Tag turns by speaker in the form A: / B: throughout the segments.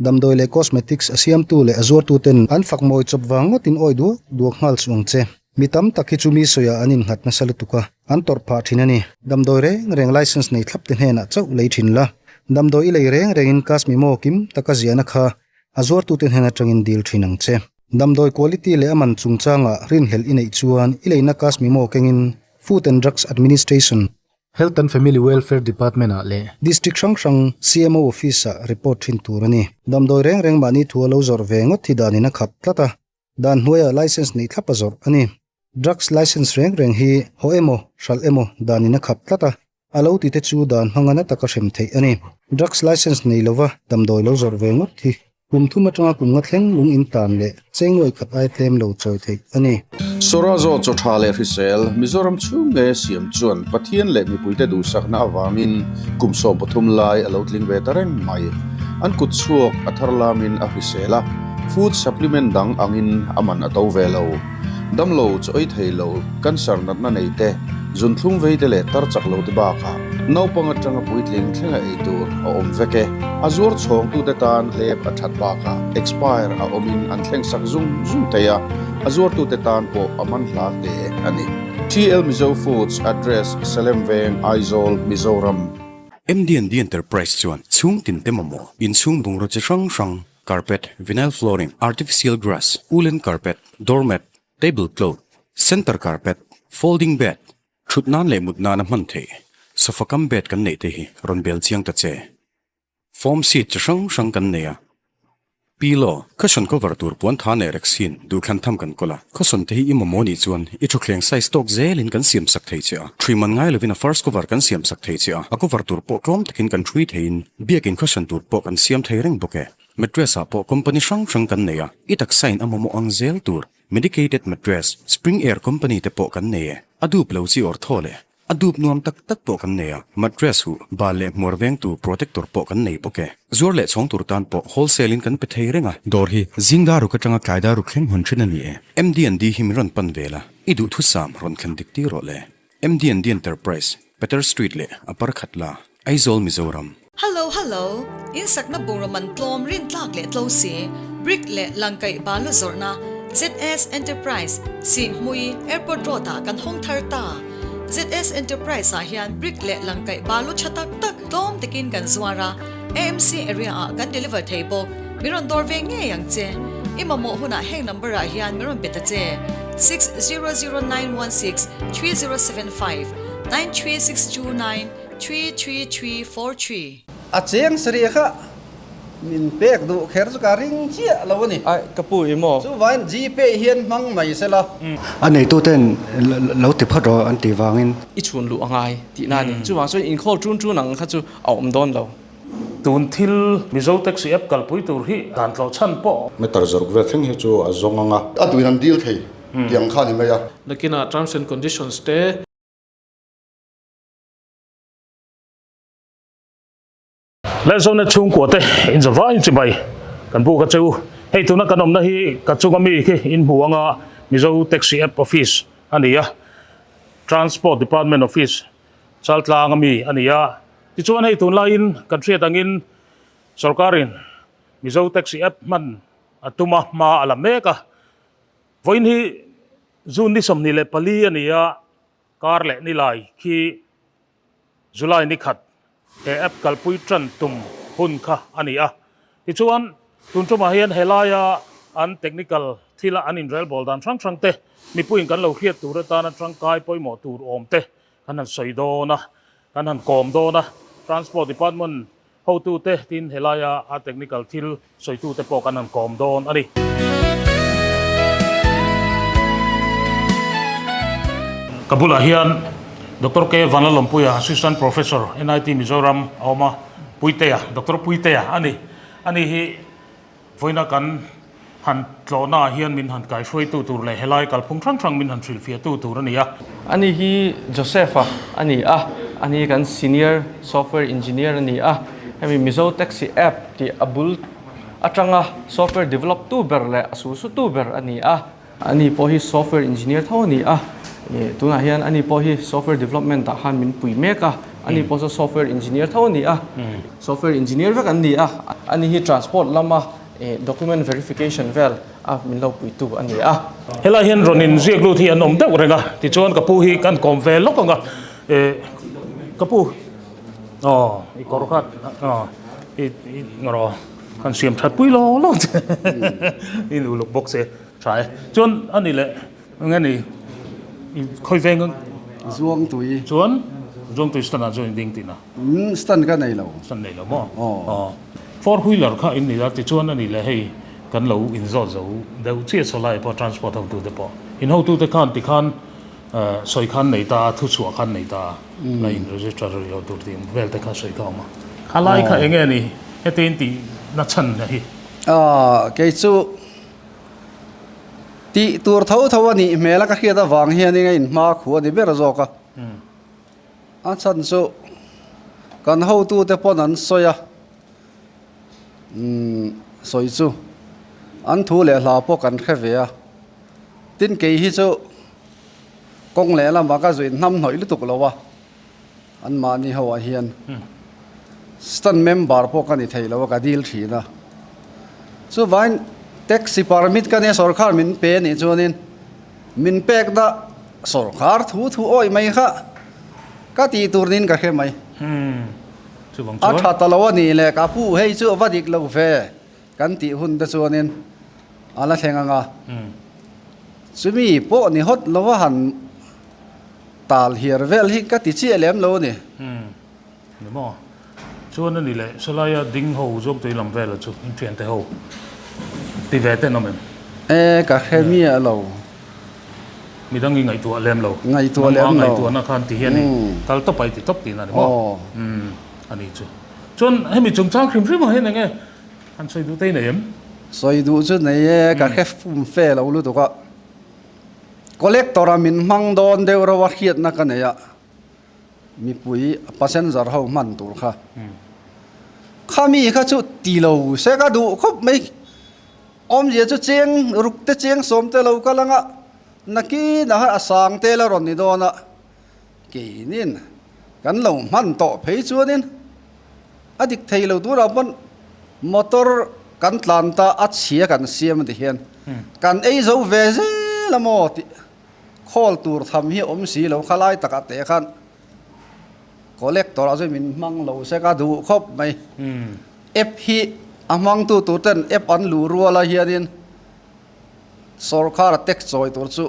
A: Damdawi leh cosmetics a siamtu leh a zuartuten an fak mawi chawp vang ngawtin awi duak duak nghal suh ang che. Mi tam tak hi chu mi sawiah an innghat nasa lutuk a, an tawrh phah thin a ni. Damdawi reng reng license nei thlap te hnenah chauh lei thin la. Damdawi i lei reng rengin Kasmimo kim taka ziahna kha a zuartute hnen atangin dil thin ang che. Damdawi quality leh a man chungchangah rinhlelh i neih chuan i leina Kasmimo kengin Food and Drugs Administration, Health and Family Welfare Department ah leh District hrang hrang CMO Office ah report thin tur a ni. Damdawi reng reng mahni thu a lo zawrh ve ngawt hi danin a khap tlat a, dan hnuaiah license neih thlap a zawrh a ni. Drugs license reng reng hi haw emaw, hralh emaw danin a khap tlat a, a lo ti te chu dan hmanga na taka hrem theih a ni. Drugs license nei lova damdawi lo zawrh ve ngawt hi Kum thum atanga kum nga thleng lung in tan leh chengnuai khat ai tlem lo chawi theih a ni.
B: Sawrazo chaw tha leh hrisel Mizoram chhung nge siam chuan Pathian leh mipuite duhsakna avangin kum 13 lai a lo tling ve ta reng mai. An kut chhuak a thar lamin a hrisel a, food supplement dang angin a man a to ve lo. Damlo chaw ei thei lo, cancer natna nei te, zunthlum vei te leh tar chak lo te bakah naupang atanga puitling thlenga ei tur a awm vek e. A zuar chhawngtute tan hlep a that bakah expire a awmin an thleng sak zung zung thei a, a zuartute tan pawh a man hla hle a ni. TL Mizo Foods Address, Salem Veng, Aizawl, Mizoram.
C: MDND Enterprise chuan chhung tin te mamawh inchhung bungraw chi hrang hrang Carpet, vinyl flooring, artificial grass, woolen carpet, doormat, table cloth, center carpet, folding bed, thut nan leh mut nana hman theih, sofa cum bed kan neih te hi rawn bel chiang ta che. Foam seat chi hrang hrang kan nei a. Pillow, cushion cover tur puan tha leh rexin duhthlan tham kan kawl a. Cushion te hi i mamawh nih chuan i thutthleng size tawk zelin kan siam sak thei che a. Thui man ngai lovin a first cover kan siam sak thei che a, a cover tur pawh tlawm takin kan thui theiin biakin cushion tur pawh kan siam thei reng bawk e. Mattress ah pawh company hrang hrang kan nei a, i taksa in a mamawh ang zel tur medicated mattress, spring air company te pawh kan nei e. A dup lo chi awr thaw leh a dup nuam tak tak pawh kan nei a, mattress huh bal leh hmuar vengtu protector pawh kan nei bawk e. Zuar leh chhawng tur tan pawh wholesale in kan pe thei reng a. Dawr hi zing daruk atanga tlai daruk thleng hawn thin a ni e. MD&D hi min rawn pan vel a, i duhthusam rawn thlen dik tir rawh le. MD&D Enterprise, Peter Street leh a par khat la, Aizawl, Mizoram.
D: Hello hello, in sakna bungraw man tlawm rin tlak leh tlo si, brick leh langkaih balu zawrhna ZS Enterprise, Sihhmui, Airport Road ah kan hawng thar ta. ZS Enterprise ah hian brick leh langkaih balu tha tak tak tlawm takin kan zuar a, AMC area ah kan deliver thei bawk. Mi rawn dawr ve ngei ang che. I mamawh hunah heng number ah hian mi rawn pe ta che, 600916 3075 93629 33343.
E: A cheng sarih kha min pek duh kher chu ka ring chiah lo a ni.
F: Ai, ka pu i maw?
E: Chuvain Gpay hian hmang mai se la.
A: A neituten lo ti phawt rawh an tih vangin.
F: I chhun luh a ngai tihna a ni. Chuvang chuan inkhawlh ṭun ṭun ang kha chu a awm dawn lo.
G: Tun thil Mizo Taxi App kalpui tur hi dan tlawh chhan pawh.
B: Meter zaruk vel thleng hi chu a zawng ang a. A duin an dil thei tih ang kha a ni mai a.
H: Nakinah terms and conditions te.
G: Lehzawna chhungkua te in za vai chibai kan buk a che u. Hei tuna kan awmna hi ka chunga mi khi in hmu anga Mizo Taxi App Office a ni a, Transport Department Office Chaltlanga mi a ni a. Tichuan hei tunlaiin kan hriat angin sorkarin Mizo Taxi App hman a tum a, hma a la mek a. Vawiin hi June ni 24 a ni a, kar leh nilai khi July ni khat he app kalpui tan tum hun kha a ni a. Tichuan tun tumah hian helaia an technical thila an inrelbawl dan hrang hrang te mipuiin kan lo hriat tur atana tangkai pawimawh tur awm te kan han sawi dawn a, kan han kawm dawn a, Transport Department hotute tin helaia a technical thil sawitute pawh kan han kawm dawn a ni. Ka bulah hian Doctor K Vanlalawmpuia, Assistant Professor, NIT Mizoram a awm a, Puitea, Doctor Puitea a ni. Ani hi Vawiina kan han tlawhnaah hian min han kaihruaitu tur leh helai kalphung hrang hrang min han hrilhfiahtu tur a ni a.
F: Ani hi Joseph-a a ni a, ani hi kan Senior Software Engineer a ni a. Hemi Mizo Taxi App tih a bul atanga software develop tu ber leh a sulsutu ber a ni a. Ani pawh hi software engineer tho a ni a, tunah hian ani pawh hi software development ah khan min pui mek a. Ani pawh chu software engineer tho a ni a, software engineer vek an ni a, ani hi transport lama document verification vel a min lo puitu a ni a.
G: Helai hian rawn in ziak lut hi an awm deuh reng a, tichuan ka pu hi kan kawm ve lawk ang a, ka pu aw i kawr kha aw i i rawh kan siam that pui law law che i nu luk bawk che tha e, chuan ani leh. Eng nge ni? I khawi veng ang?
E: Zuangtui.
G: Chuan Zuangtui stand ah chuan i ding tihna?
E: Umm stand ka nei lo.
G: Stand nei lo maw? Aw. Four wheeler kha in ni a, tichuan a nih leh hei kan lo inzawt zo deuh chiah saw lai pawh transport hotute pawh in hotute khan tikhan sawi khan nei ta a, thuchhuah khan nei ta a, la in register rih lo tur tih vel te kha sawi kha a awm a. Kha lai kha eng nge ni? Heti in tih na chhan hi?
E: Aw kei chu Tih tur tho tho a nih hmel a ka hriat avang hianin a inhma khu a ni ber zawk a. A chhan chu kan hotute pawn an sawi a, umm sawi chu an thu leh hla pawh kan hre ve a. Tin kei hi chu kawng leh lamah ka zuih hnam hnawih lutuk lo a, anmahni ho ah hian stand member pawh ka ni thei lo a ka dil thin a chuvain taxi permit ka nia sawrkhar min pe anih chuanin min pek dah sawrkhar thu thu awih mai kha ka tih tur niin ka hre mai a tha ta lo a nih leh ka pu hei chu a va dik lo ve kan tih hun te chuanin a la thleng ang a chumi pawh ni hawt lo a han Tal hiar vel hi ka ti chiah lem lo a ni.
G: Umm ni maw? Chuan a ni leh sawlaia ding ho zawk tui lam vela chu in thiante ho ti ve ten awm em?
E: E ka hre miah lo.
G: Midang i ngaihtuah lem lo.
E: Ngaihtuah lem lo.
G: Nangmah ngaihtuahna khan ti hian i kal tawp a i ti tawp tihna a ni maw? Umm a ni chu. Chuan hemi chungchang hrim hrim ah hian eng nge han sawi duh te i nei em?
E: Sawi duh chu nei e, ka hre fum fe lo lutuk a. Collector a min hmang dawn deuh reuh a hriatna ka nei a, mipui passenger ho hman tur kha. Khami kha chu ti lo se ka duh khawp mai. Awmzia chu cheng ruk te cheng sawm te lo kal anga nakin ah a sang te la rawn ni dawn a, keinin kan lo hman tawh phei chuanin a dik thei lo turah pawn motor kan tlan ta a chhia kan siam a ti hian kan ei zo ve zel a maw tih khawl tur tham hi a awm si lo khalai takah teh khan collector ah chuan min hmang lo se ka duh khawp mai app hi a hmangtu tur ten app an luh rual ah hianin Sorkar tax chawi tur chu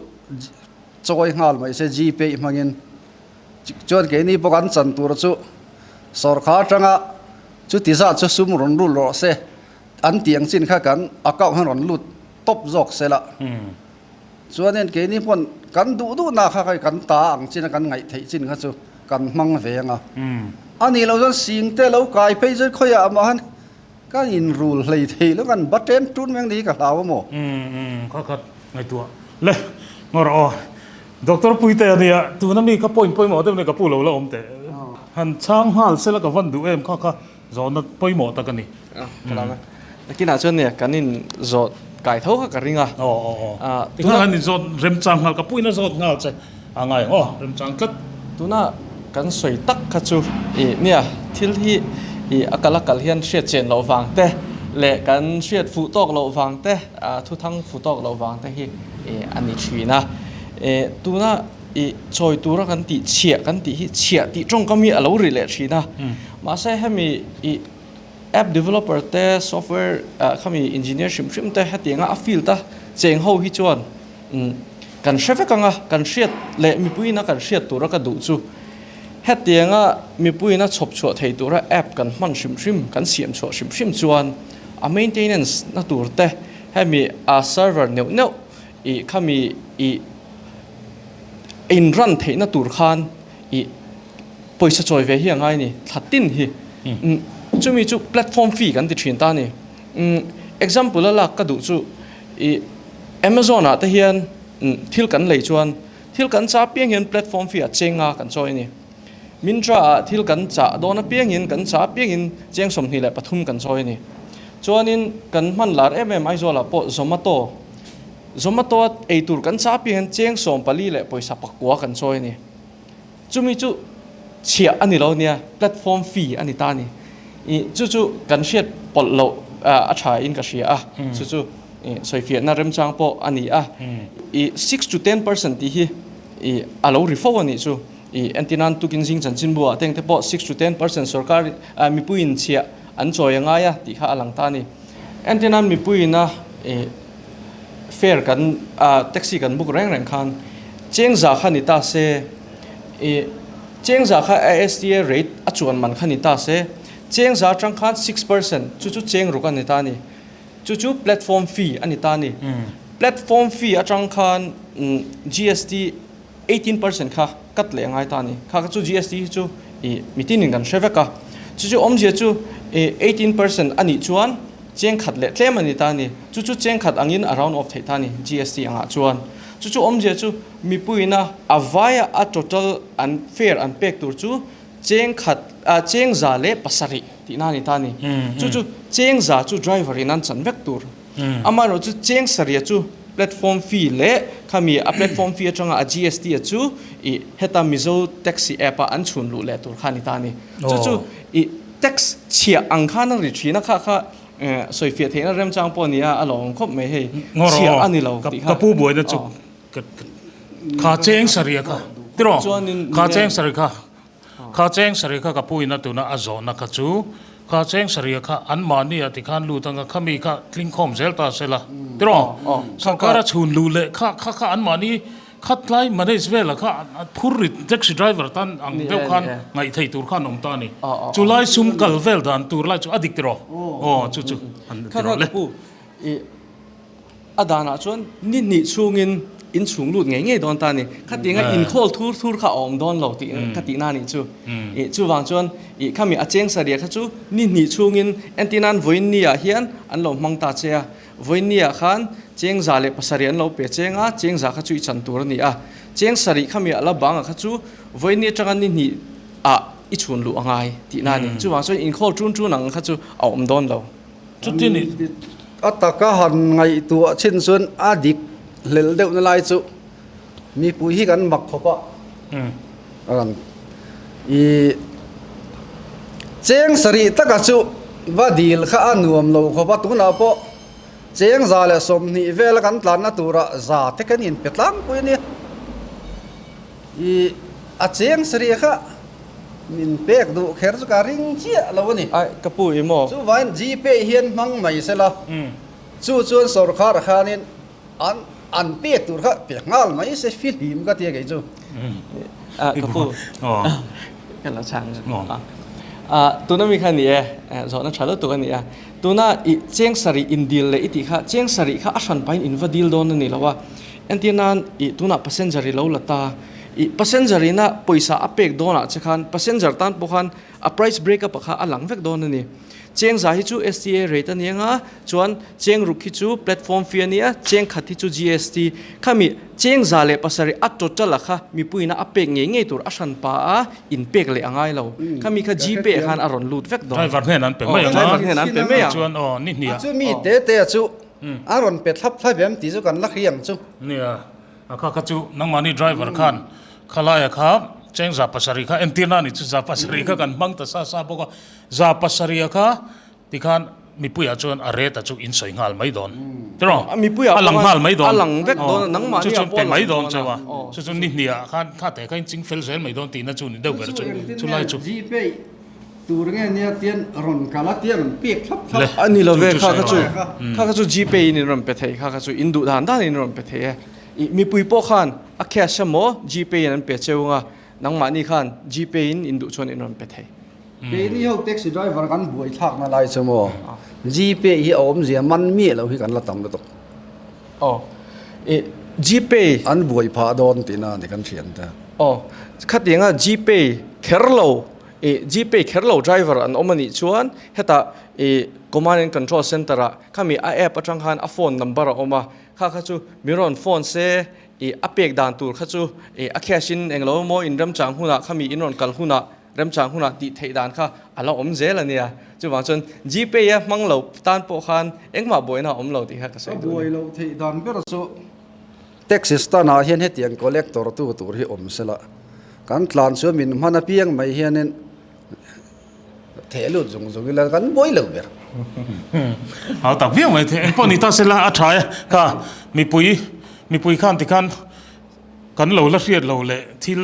E: chawi nghal mai se Gpay hmangin chuan keini pawh kan chan tur chu sorkar atanga chuti zat chu sum rawn rul rawh se an tih ang chin kha kan account hian rawn lut tawp zawk se la chuanin keini pawn kan duh duh na kha kan ta ang chin a kan ngaih theih chin kha chu kan hmang ve ang a a nih loh chuan sing te lo kai phei chuan khawiah mah han Ka inrul hlei thei lo kan ba ṭen ṭun meng ni ka hlau a maw?
G: Umm umm kha khat ngaihtuah le ngawr aw Doctor Puite a nia tuna mi kha point pawimawh deuh nia ka pu lo la awm teh han chhang nghal sela ka van duh em kha kha zawhna pawimawh tak a ni.
F: Ka lam a nakinah chuan nia kan in zawt kai tho kha ka ring a.
G: Aw aw aw tikhan han in zawt remchang nghal ka puina zawt nghal che a ngai ang aw remchang tlat.
F: Tuna kan sawi tak kha chu ih nia thil hi ih a kal a kal hian hriat chen loh vang te leh kan hriat fuh tawk loh vang te ah thu thang fuh tawk loh vang te hi ih a ni thin a. Ih tuna ih chawi tura kan tih chhiah kan tih hi chhiah tih tawngkam hi a lo ri leh thin a. Mahse hemi ih app developer te software ah khami engineer hrim hrim te hetianga a field a cheng ho hi chuan Kan hre vek ang a, kan hriat leh mipuiin a kan hriat tura ka duh chu hetianga mipuiin a chhawp chhuah thei tura app kan hman hrim hrim, kan siam chhuah hrim hrim chuan a maintenance na tur te hemi a server neuh neuh ih khami ih in run theihna tur khan ih pawisa chawi ve hi a ngai a ni, thla tin hi. Chumi chu platform fee kan ti thin ta a ni. Example a lak ka duh chu Ih Amazon ah te hian thil kan lei chuan thil kan chah apiang hian platform fee ah cheng nga kan chawi a ni. Myntra ah thil kan chah dawn apiangin kan chah apiangin cheng 23 kan chawi a ni. Chuanin kan hman lar em em Aizawl ah pawh Zomato Zomato a eitur kan chah apiang hian cheng sawm pali leh pawisa pakua kan chawi a ni. Chumi chu. chhiah a ni lo nia, platform fee a ni ta a ni. I chu chu kan hriat pawlh loh a tha in ka hria a, chu chu sawifiahna remchang pawh a ni a. I 6 to 10% tih hi i a lo ri fo a nih chu. I entirnan tukin zing chanchinbu ah teng te pawh 6 to 10% sorkar mipuiin chhiah an chawi a ngai a tih kha a lang ta a ni. Entirnan mipuiin a i fare kan taxi kan book reng reng khan cheng za kha ni ta se i cheng za kha ASTA rate a chuan man kha ni ta se cheng za atang khan 6% chu chu cheng ruk a ni ta a ni. Chu chu platform fee a ni ta a ni. Platform fee atang khan GST 18% kha cut leh a ngai ta a ni. Kha kha chu GST hi chu i mitinin kan hre vek a. Chu chu awmzia chu i 18% a nih chuan cheng khat leh tlem a ni ta a ni. Chu chu cheng khat angin a round off theih ta a ni GST angah chuan. Chu chu awmzia chu mipuiina a vaia a total an fare an pek tur chu cheng khat cheng 107 tihna a ni ta a ni. Chu chu cheng za chu driver in an chan vek tur. Amaherawh chu cheng sarih chu platform fee leh khami a platform fee atanga a GST a chu i heta Mizo taxi app a an chhun luh leh tur kha a ni ta a ni. Chu chu i tax chhiah ang khan a ri thin a kha kha sawifiah theihna remchang pawh a ni a, a lawmawm khawp mai hei chhiah a ni lo tih kha.
G: Ka pu buaina chu kha cheng sarih kha tiraw kha cheng sarih kha Kha cheng sarih kha ka pu in a tuna a zawhna kha chu kha cheng sarih kha an mahni ah tikhan lut anga khami kha tling khawm zel ta se la tiraw sorkar a chhun luh leh kha kha kha an mahni khatlai manage vel ah kha phur rit taxi driver tan ang deuh khan ngaih theih tur khan awm ta a ni chu lai sum kal vel dan tur lai chu a dik tiraw aw chu chu an tiraw le.
F: A danah chuan ni hnih chhungin in chhung lut ngei ngei dawn ta a ni. Khatianga inkhawl thur thur kha a awm dawn lo tih ka tihna a nih chu. Ih chuvang chuan ih khami a cheng sarih kha chu ni hnih chhungin entirnan vawiin ni ah hian an lo hmang ta che a. Vawiin ni ah khan cheng 107 an lo pe cheng a, cheng za kha chu i chan tur a ni a. Cheng sarih khami a la bang ah kha chu vawiin ni atanga ni hnih ah i chhun luh a ngai tihna a ni. Chuvang chuan inkhawl tun tun ang kha chu a awm dawn lo.
G: Chuti ni.
E: A taka han ngaihtuah chin chuan a dik hlel deuhna lai chu mipui hi kan mak khawp a. An i cheng sarih taka chu va dil kha a nuam lo khawp a, tunah pawh cheng 120 vela kan tlanna turah za te kan inpe tlangpui a nia. I a cheng sarih kha Min pek duh kher chu ka ring chiah lo a ni.
F: Ai, ka pu i maw?
E: Chuvain Gpay hian hmang mai se la, chu chuan sorkar khanin an an pek tur kha pe nghal mai se fihlim ka tia kei chu.
F: A, ka pu, ka lo chhang a. A, tuna mi kha ni e, zawhna tha lutuk a ni a. Tuna i cheng sarih in dil leh i tih kha, cheng sarih kha a hran pahin in va dil dawn a ni lo a. Entir nan i tunah passenger i lo la ta. I passenger ina pawisa a pek dawnah che khan passenger tan pawh khan a price break up ah kha a lang vek dawn a ni. Cheng za hi chu STA rate a ni anga chuan cheng ruk hi chu platform fee a nia, cheng khat hi chu GST. Khami cheng 107 a total ah kha mipuiin a pek ngei ngei tur a hran pa a in pek leh a ngai lo. Khami kha Gpay ah khan a rawn lut vek dawn.
G: Driver hnenah an pe mai ang a.
F: Driver hnenah an pe mai ang.
G: Chuan aw ni hnih ah.
E: Chu mi te te ah chu a rawn pe thlap thlap em tih chu kan la hria ang chu.
G: Nia. A kha kha chu nangmahni driver khan khalaia kha cheng 700 kha entirna a ni chu 700 kha kan hmang ta sa sa bawk a, 700 kha tikhan mipuiah chuan a rate a chu in sawi nghal mai dawn tiraw? A lang nghal mai dawn
F: a lang vek dawn a nangmahni
G: chu chu pe mai dawn cheu a chu chu ni hniah khan kha te kha in ching fel zel mai dawn tihna chu ni deuh ber chu chulai chu.
E: Gpay tur nge nia tian rawn kal a tian rawn pek thlap thlap.
F: A ni lo ve kha kha chu kha kha chu Gpay in in rawn pe thei kha kha chu in duh dan dan in rawn pe thei e. I mipui pawh khan a cash emaw Gpay in an pe cheu anga nangmahni khan Gpay in in duh chuan in rawn pe thei.
E: Keini ho taxi driver kan buai thlak na lai chu maw Gpay hi a awmzia man miah lo hi kan la tam lutuk.
F: Aw i Gpay.
E: An buai phah dawn tihna a ni kan thian te.
F: Aw khatianga Gpay kher lo I Gpay kher lo driver an awm a nih chuan hetah i command and control center ah khami a app atang khan a phone number a awm a, kha kha chu mi rawn phone se i a pek dan tur kha chu i a cash in englo emaw in remchang hunah khami in rawn kal hunah remchang hunah tih theih dan kha a la awm zel a nia. Chuvang chuan Gpay a hmang lo tan pawh khan engmah buaina a awm lo tih kha ka sawi
E: duh a ni. Ka buai loh theih dan ber chu taxi stand ah hian hetiang collector tu tur hi awm sela. Kan tlan chuan min hman apiang mai hianin theh lut zung zung ila kan buai lo ber.
G: Hau tak viau mai thei. Engpawh ni ta sela a tha e. Kha mipui mipui khan tikhan kan lo la hriat lo leh thil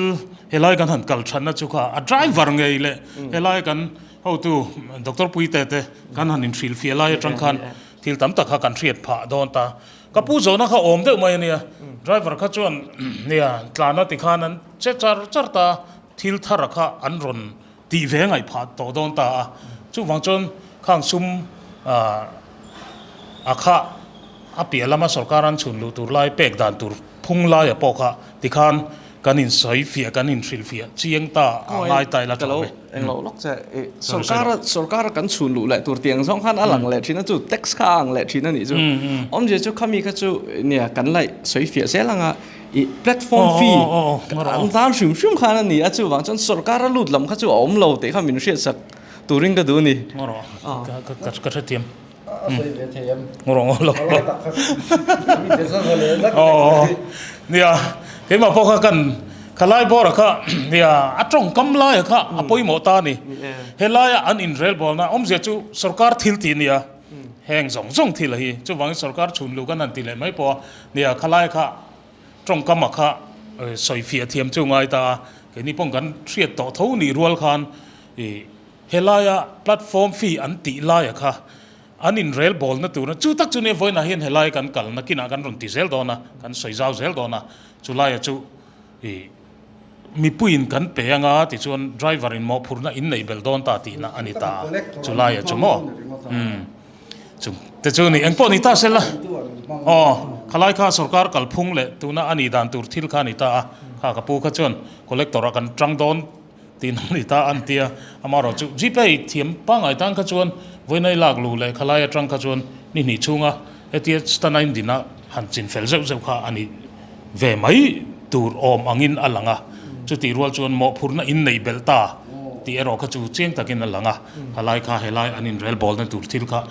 G: helai kan han kal thatna chu kha a driver ngei leh helai kan hotu Doctor Puite te kan han inhrilhfiah lai atang khan thil tam tak kha kan hriat phah dawn ta. Ka pu zawhna kha awm deuh mai a nia, driver kha chuan nia tlana ti khan an che char char ta, thil thara kha an rawn tih ve ngaih phah tawh dawn ta a, chuvang chuan khang sum a kha a piah lama sorkar an chhun luh tur lai pek dan tur phung laia pawh kha tikhan Kan insawi fiah, kan inhrilh fiah chiang ta a ngai ta ila
F: tha awm e. Englo lawk che, sorkar sorkar kan chhun luh leh tur tiang zawng khan a lang leh thin a chu tax kha a ang leh thin a nih chu. Awmzia chu khami kha chu nia kan laih sawi fiah zel ang a, i platform fee an tan hrim hrim khan a ni a, chuvang chuan sorkar a lut lam kha chu a awm lo tih kha min hriatsak turin ka duh a ni.
G: Ka hrethiam.
E: A sawi ve thei em?
G: Ngawrh ngawrh lo. Aw nia keimah pawh kha kan khalai bawra kha nia a tawngkam laia kha a pawimawh ta a ni. Helaia an inrelbawlna awmzia chu sorkar thil tih nia heng zawng zawng thil a hi chuvangin sorkar chhun luh kan han ti leh mai pawh a nia khalai kha tawngkama kha sawi fiah thiam chu ngai ta a keini pawh kan hriat tawh tho nih rual khan ih Helaia platform fee an tih laia kha an inrelbawlna tura chu tak chu nia vawiinah hian helai kan kalna kinah kan rawn ti zel dawn a, kan sawi zau zel dawn a, chu laia chu ih mipuiin kan pe anga tichuan driver in mawhphurhna in neih belh dawn ta tihna a ni ta a, chu laia chu maw umm chu te chu ni engpawh ni ta sela aw khalai kha sorkar kalphung leh tuna a nih dan tur thil kha a ni ta a, kha ka pu kha chuan collector ah kan tang dawn. Tih na ni ta an tia, amaherawh chu Gpay thiam pangngai tan kha chuan vawiinai lak luh leh khalai atang kha chuan ni hnih chhunga hetia stana in dina han chin fel zeuh zeuh kha a ni ve mai tur awm angin a lang a, chutih rual chuan mawhphurhna in nei belh ta tih erawh kha chu chiang takin a lang a, khalai kha helai an inrelbawlna tur thil kha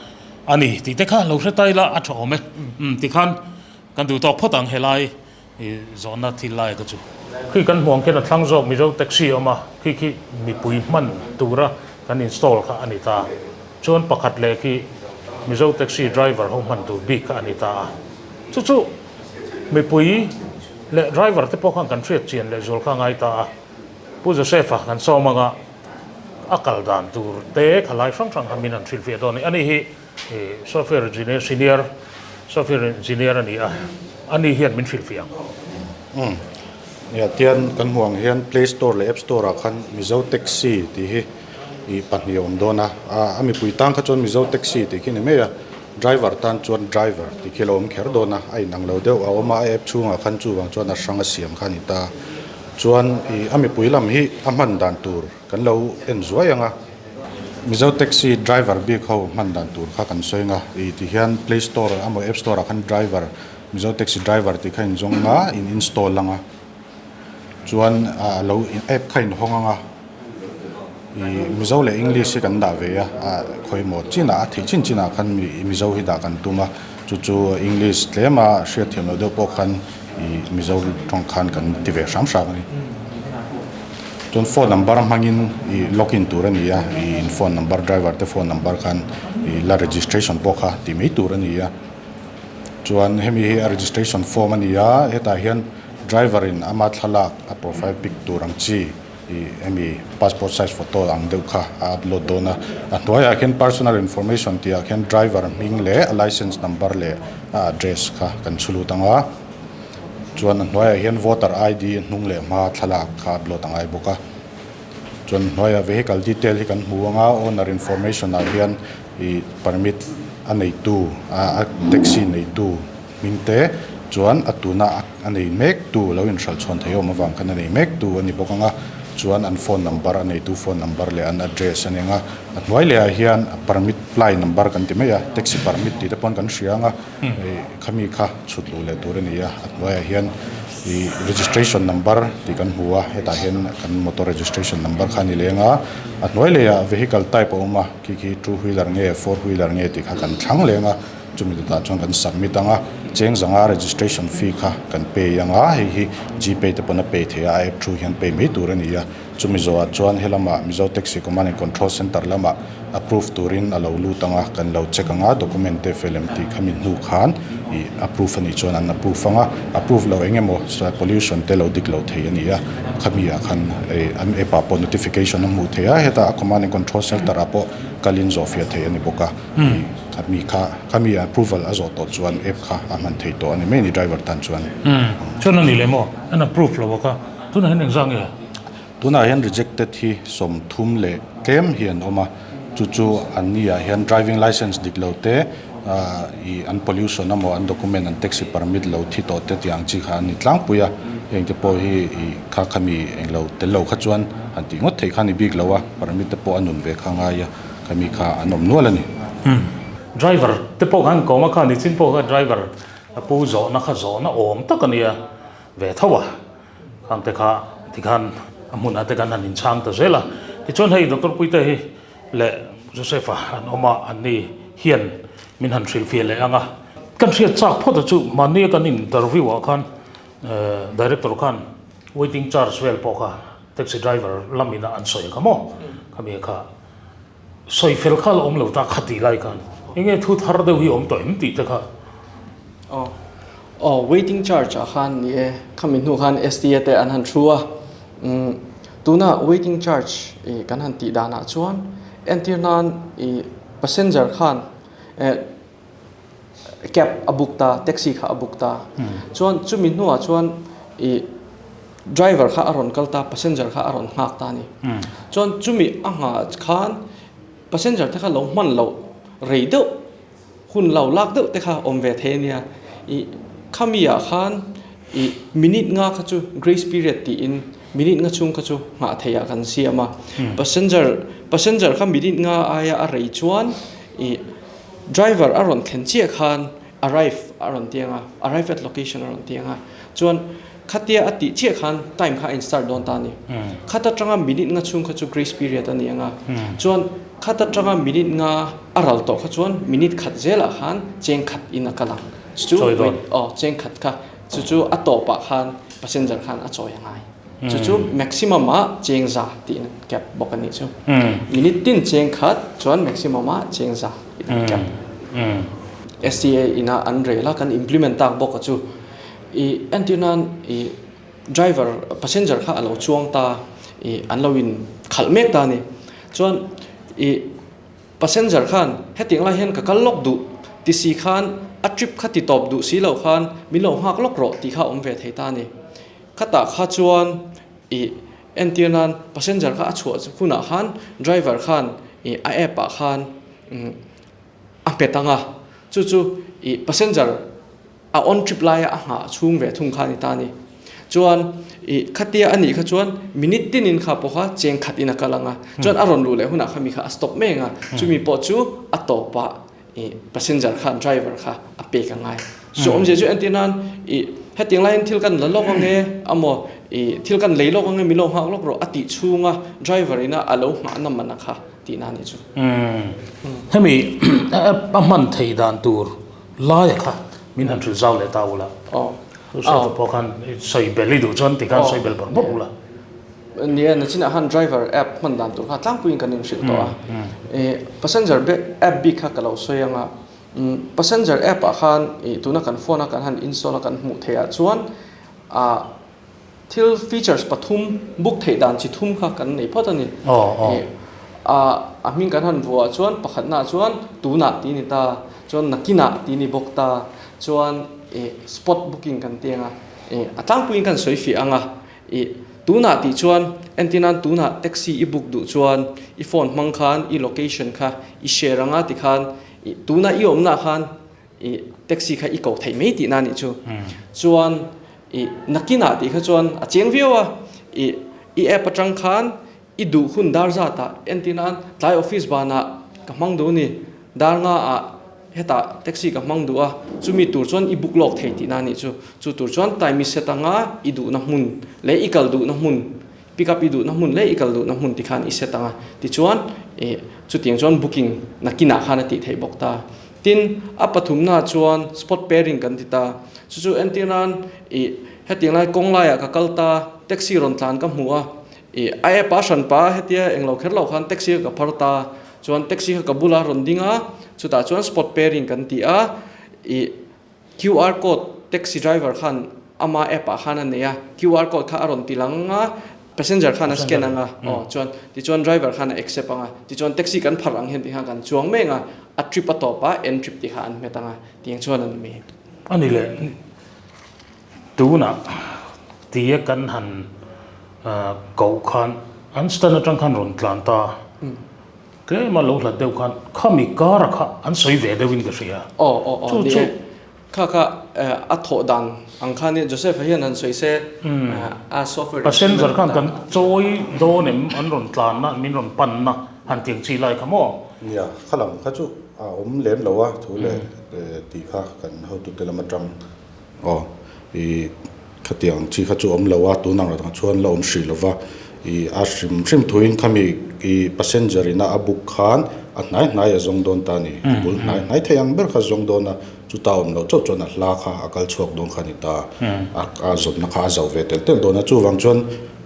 G: a ni tih te kha lo hre ta ila a tha awm e, umm tikhan kan duh tawk phawt ang helai. I zawhna thil lai ka chu. Khi kan hmuh ang khian a thlang zawk Mizo taxi a awm a, khi khi mipui hman tura kan install kha a ni ta. Chuan pakhat leh khi Mizo taxi driver ho hman tur bik kha a ni ta a. Chu chu mipui leh driver te pawh khan kan hriat chian leh zual kha a ngai ta a. Pu Joseph-a kan sawm anga a kal dan tur te khalai hrang hrang kha min han hrilhfiah dawn a ni. Ani hi Software engineer senior software engineer a ni a, ani hian min hrilhfiah ang.
B: Umm nia tian kan hmuh ang hian play store leh app store ah khan Mizo taxi tih hi ih pahnih a awm dawn a, a mipui tan kha chuan Mizo taxi tih khi a ni mai a, driver tan chuan driver tih khi a lo awm kher dawn a, a inang lo deuh a awm a, a app chhungah khan chuvang chuan a hrang a siam kha a ni ta. Chuan ih a mipui lam hi a hman dan tur Kan lo en zuai ang a, Mizo taxi driver bik ho hman dan tur kha kan sawi ang a, ih ti hian play store emaw app store ah khan driver Mizo taxi driver tih kha in zawng ang a, in install ang a, chuan a lo app kha in hawng ang a, ih Mizo leh English hi kan dah ve a, ah khawimaw chinah a theih chin chinah khan Mizo hi dah kan tum a, chu chu English tlema hriatthiam loh deuh pawh khan ih Mizo tawng khan kan ti ve hram hram a ni. Chuan phone number hmangin ih login tur a ni a, ih in phone number driver te phone number khan ih la registration pawh kha tih mai tur a ni a. Chuan hemi hi a registration form a ni a, hetah hian driver in ama thlalak a profile pic tur ang chi ih hemi passport size photo ang deuh kha a upload dawn a. A hnuaiah khian personal information tih ah khian driver hming leh a license number leh a address kha kan chhulut ang a. Chuan a hnuaiah hian voter ID hnung leh hma thlalak kha upload a ngai bawk a. Chuan hnuaiah vehicle detail hi kan hmu ang a, owner information ah hian ih permit a neitu a taxi neitu hming te chuan a tuna a nei mek tu lo inhralh chhawn thei awm avang khan a nei mek tu a ni bawk ang a, chuan an phone number a neitu phone number leh an address a ni ang a. A hnuai leh ah hian permit ply number kan ti mai a, taxi permit tih te pawh kan hria ang a. Hei khami kha chhut luh leh tur a ni a, a hnuaiah hian ih registration number tih kan hmu a, hetah hian kan motor registration number kha a ni leng a, a hnuai lehah vehicle type a awm a, khi khi two wheeler nge four wheeler nge tih kha kan thlang leng a, chumi dawtah chuan kan submit ang a.
I: Cheng zanga registration fee kha kan pay ang a, hei hi Gpay te pawn a pay thei a, a app through hian pay mai tur a ni a. Chumi zawhah chuan helama Mizo Taxi Command and Control Centre lamah approve turin a lo lut ang a, kan lo check ang a, document te fel em tih khami hnu khan ih approve a nih chuan an approve ang a, approve lo eng emaw pollution te lo dik lo thei a ni a, khami ah khan ih an app ah pawh notification a hmuh theih a, heta a Command and Control Centre ah pawh kalin zawhfiah theih a ni bawk a, ih khami kha khami approval a zawh tawh chuan app kha a hman thei tawh a ni mai a ni driver tan chuan.
G: Chuan a ni leh maw? An approve lo a kha. Tunah hian engzah nge?
I: Tunah hian rejected hi 30 leh tlem hi an awm a, chu chu an ni ah hian driving licence dik lo te ih an pollution emaw an document an taxi permit lo thi tawh te tih ang chi kha an ni tlangpui a, heng te pawh hi ih kha khami englo tel lo kha chuan han tih ngawt theih kha a ni bik lo a, permit te pawh a nun ve kha ngai a, khami kha an awm nual a ni.
G: Driver te pawh khan kawm a kha nichin pawh kha driver a pu zawhna kha zawhna awm tak a nia ve tho a. Khang te kha tikhan a hmunah te kan han inchhang ta zel a. Tichuan hei Doctor Puite hi leh Joseph-a an awm a, anni hian min han hrilhfiah leh ang a. Kan hriat chak phawt a chu mahni kan interview ah khan Director khan waiting charge vel pawh kha taxi driver lamin a an sawi kha maw? Khami kha sawi fel kha la awm lo ta kha tih lai khan enge thu thar deuh hi awm tawh em tih te kha.
F: Aw aw waiting charge ah khan ni e khami hnu khan STA te an han thu a umm tuna waiting charge ih kan han tih danah chuan entir nan ih passenger khan eh cab a book ta taxi kha a book ta chuan chumi hnuah chuan ih driver kha a rawn kal ta passenger kha a rawn nghak ta a ni chuan chumi a nghah khan passenger te kha lo hman loh rei deuh hun lo lak deuh te kha awm ve thei a nia ih khami ah khan ih minute nga kha chu grace period tiin minute nga chhung kha chu nghah theih ah kan siam a passenger passenger kha minute nga aia a rei chuan ih Driver a rawn thlen chiah khan arrive a rawn ti ang a, arrive at location a rawn ti ang a. Chuan khatia a tih chiah khan time kha a in start dawn ta a ni. Khat atanga minute nga chhung kha chu grace period a ni ang a. Chuan khat atanga minute nga a ral tawh kha chuan minute khat zelah khan cheng khat in a kal ang. Chu chu aw cheng khat kha chu chu a tawpah khan passenger khan a chawi a ngai. Chu chu maximum ah cheng za tiin an cap bawk a nih chu. Minute tin cheng khat chuan maximum ah cheng za tiin an cap. STA ina an rel a kan implement tak bawk a chu. I entir nan i driver passenger kha a lo chuang ta i an lo in khalh mek ta a ni. Chuan i Passenger khan hetiang lai hian ka kal lawk duh ti si khan a trip kha ti tawp duh si lo khan min lo nghak lawk rawh tih kha a awm ve thei ta a ni. Khatah kha chuan ih entir nan passenger kha a chhuah hunah khan driver khan ih a app ah khan a hmet ang a, chu chu ih passenger A on trip laia a nghah chhung ve thung kha a ni ta a ni. Chuan ih khatia a nih kha chuan minute tinin kha pawh kha cheng khat in a kal ang a. Chuan a rawn luh leh hunah kha mi kha a stop mai ang a. Chumi pawh chu a tawpah ih passenger khan driver kha a pek a ngai. Chu awmzia chu entir nan ih hetiang laiin thil kan la lawk ang e amaw ih thil kan lei lawk ang e min lo nghak lawk rawh a tih chhunga driver ina a lo nghahna man a kha tihna a nih chu.
G: Hemi app a hman thei dan tur Laia kha min han hrilh zau leh ta ula. Chu sawi pawh khan sawi bel i duh chuan tikhan sawi bel bawrh bawrh ula.
F: Nia, nachinah khan driver app hman dan tur kha tlangpuiin kan inhrilh tawh a. Passenger app bik kha ka lo sawi ang a. Passenger app ah khan tuna kan phone a kan han install a kan hmuh theih ah chuan Thil features pathum book theih dan chi thum kha kan nei phawt a ni. A hming kan han vuah chuan pakhatnaah chuan tunah tih a ni ta, chuan nakinah tih a ni bawk ta, chuan spot booking kan ti ang a, a tlangpuiin kan sawi fiah ang a, tunah tih chuan entir nan tunah taxi i book duh chuan i phone hmang khan i location kha i share ang a tikhan tuna i awmnaah khan i taxi kha i ko theih mai tihna a nih chu. Chuan i nakinah tih kha chuan a chiang viau a, i i app atang khan i duh hun dar zatah entir nan tlai office banah ka hmang duh a ni, dar nga ah hetah taxi ka hmang duh a, chumi tur chuan i book lawk thei tihna a nih chu. Chu tur chuan time i set anga i duhna hmun leh i kal duhna hmun pick up i duhna hmun leh i kal duhna hmun tikhan i set ang a, tichuan ih chutiang chuan booking nakinah khan a tih theih bawk ta. Tin, a pathumnaah chuan spot pairing kan ti ta. Chu chu entir nan ih hetiang lai kawng laiah ka kal ta, taxi rawn tlan ka hmu a, ih a app a hran pa hetia englo kher loh khan taxi kha ka phar ta, chuan taxi kha ka bula rawn ding a, chutah chuan spot pairing kan ti a, ih QR code taxi driver khan ama app ah khan a nei a, QR code kha a rawn ti lang a, passenger khan a scan ang a, aw chuan tichuan driver khan a accept ang a, tichuan taxi kan pharh ang hian tikhan kan chuang mek a, a trip a tawp a, end trip tih kha an hmet ang a, tiang chuan an mi.
G: A ni leh tunah tia kan han koh khan an stand atang khan rawn tlan ta. Tlema lo hlat deuh khan khami kara kha an sawi ve deuhin ka hria.
F: Aw aw aw ni e. Kha kha a thawh dan ang khan i Joseph-a hian han sawi se a software
G: Passenger khan kan chawi dawn em an rawn tlanna min rawn panna han tiang chi lai kha maw?
I: Nia, kha lam kha chu a awm lem lo a thu leh tih kha kan hotute lam atang aw i Khatiang chi kha chu awm lo a, tun ang rah chuan la awm hrih lo va, ih a hrim hrim thuin khami ih passenger ina a book khan a hnai hnai a zawng dawn ta a ni, a bul hnai hnai thei ang ber kha a zawng dawn a, chuta awm loh chauh chuan a hla kha a kal chhuak dawn kha a ni ta, a a zawmna kha a zauh ve tel tel dawn a, chuvang chuan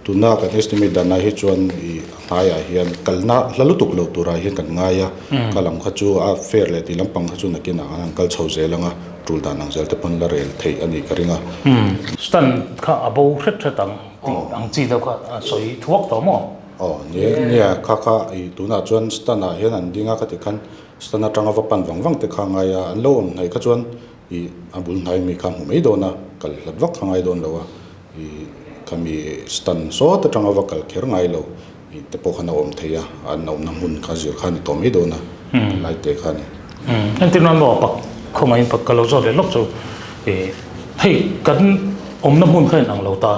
I: tuna kan estimate danah hi chuan ih a hnaiah hian kalna hla lutuk loh turah hian kan ngai a, kha lam kha chu a fair leh tih lampang kha chu nakinah an han kal chho zel ang a. Tul dan ang zel te pawn la rel theih a nih ka ring a.
G: Stand kha a bo hret hret ang tih ang chi deuh kha a sawi thuak tawh maw?
I: Aw ni e, nia kha kha i tunah chuan stand ah hian an ding a khati khan stand atanga va pan vang vang te kha a ngai a, an lo awm hnaih kha chuan i a bul hnai mi kha hmu mai dawn a, kal hlat vak kha ngai dawn lo a, i khami stand sawt atanga va kal kher ngai lo i te pawh khan a awm thei a, an awmna hmun kha zir kha a ni tawh mai dawn a, lai te kha a ni.
G: Entir nan maw pak khawngaihin pak ka lo zawt leh lawk chu i hei kan awmna hmun kha inang lo ta,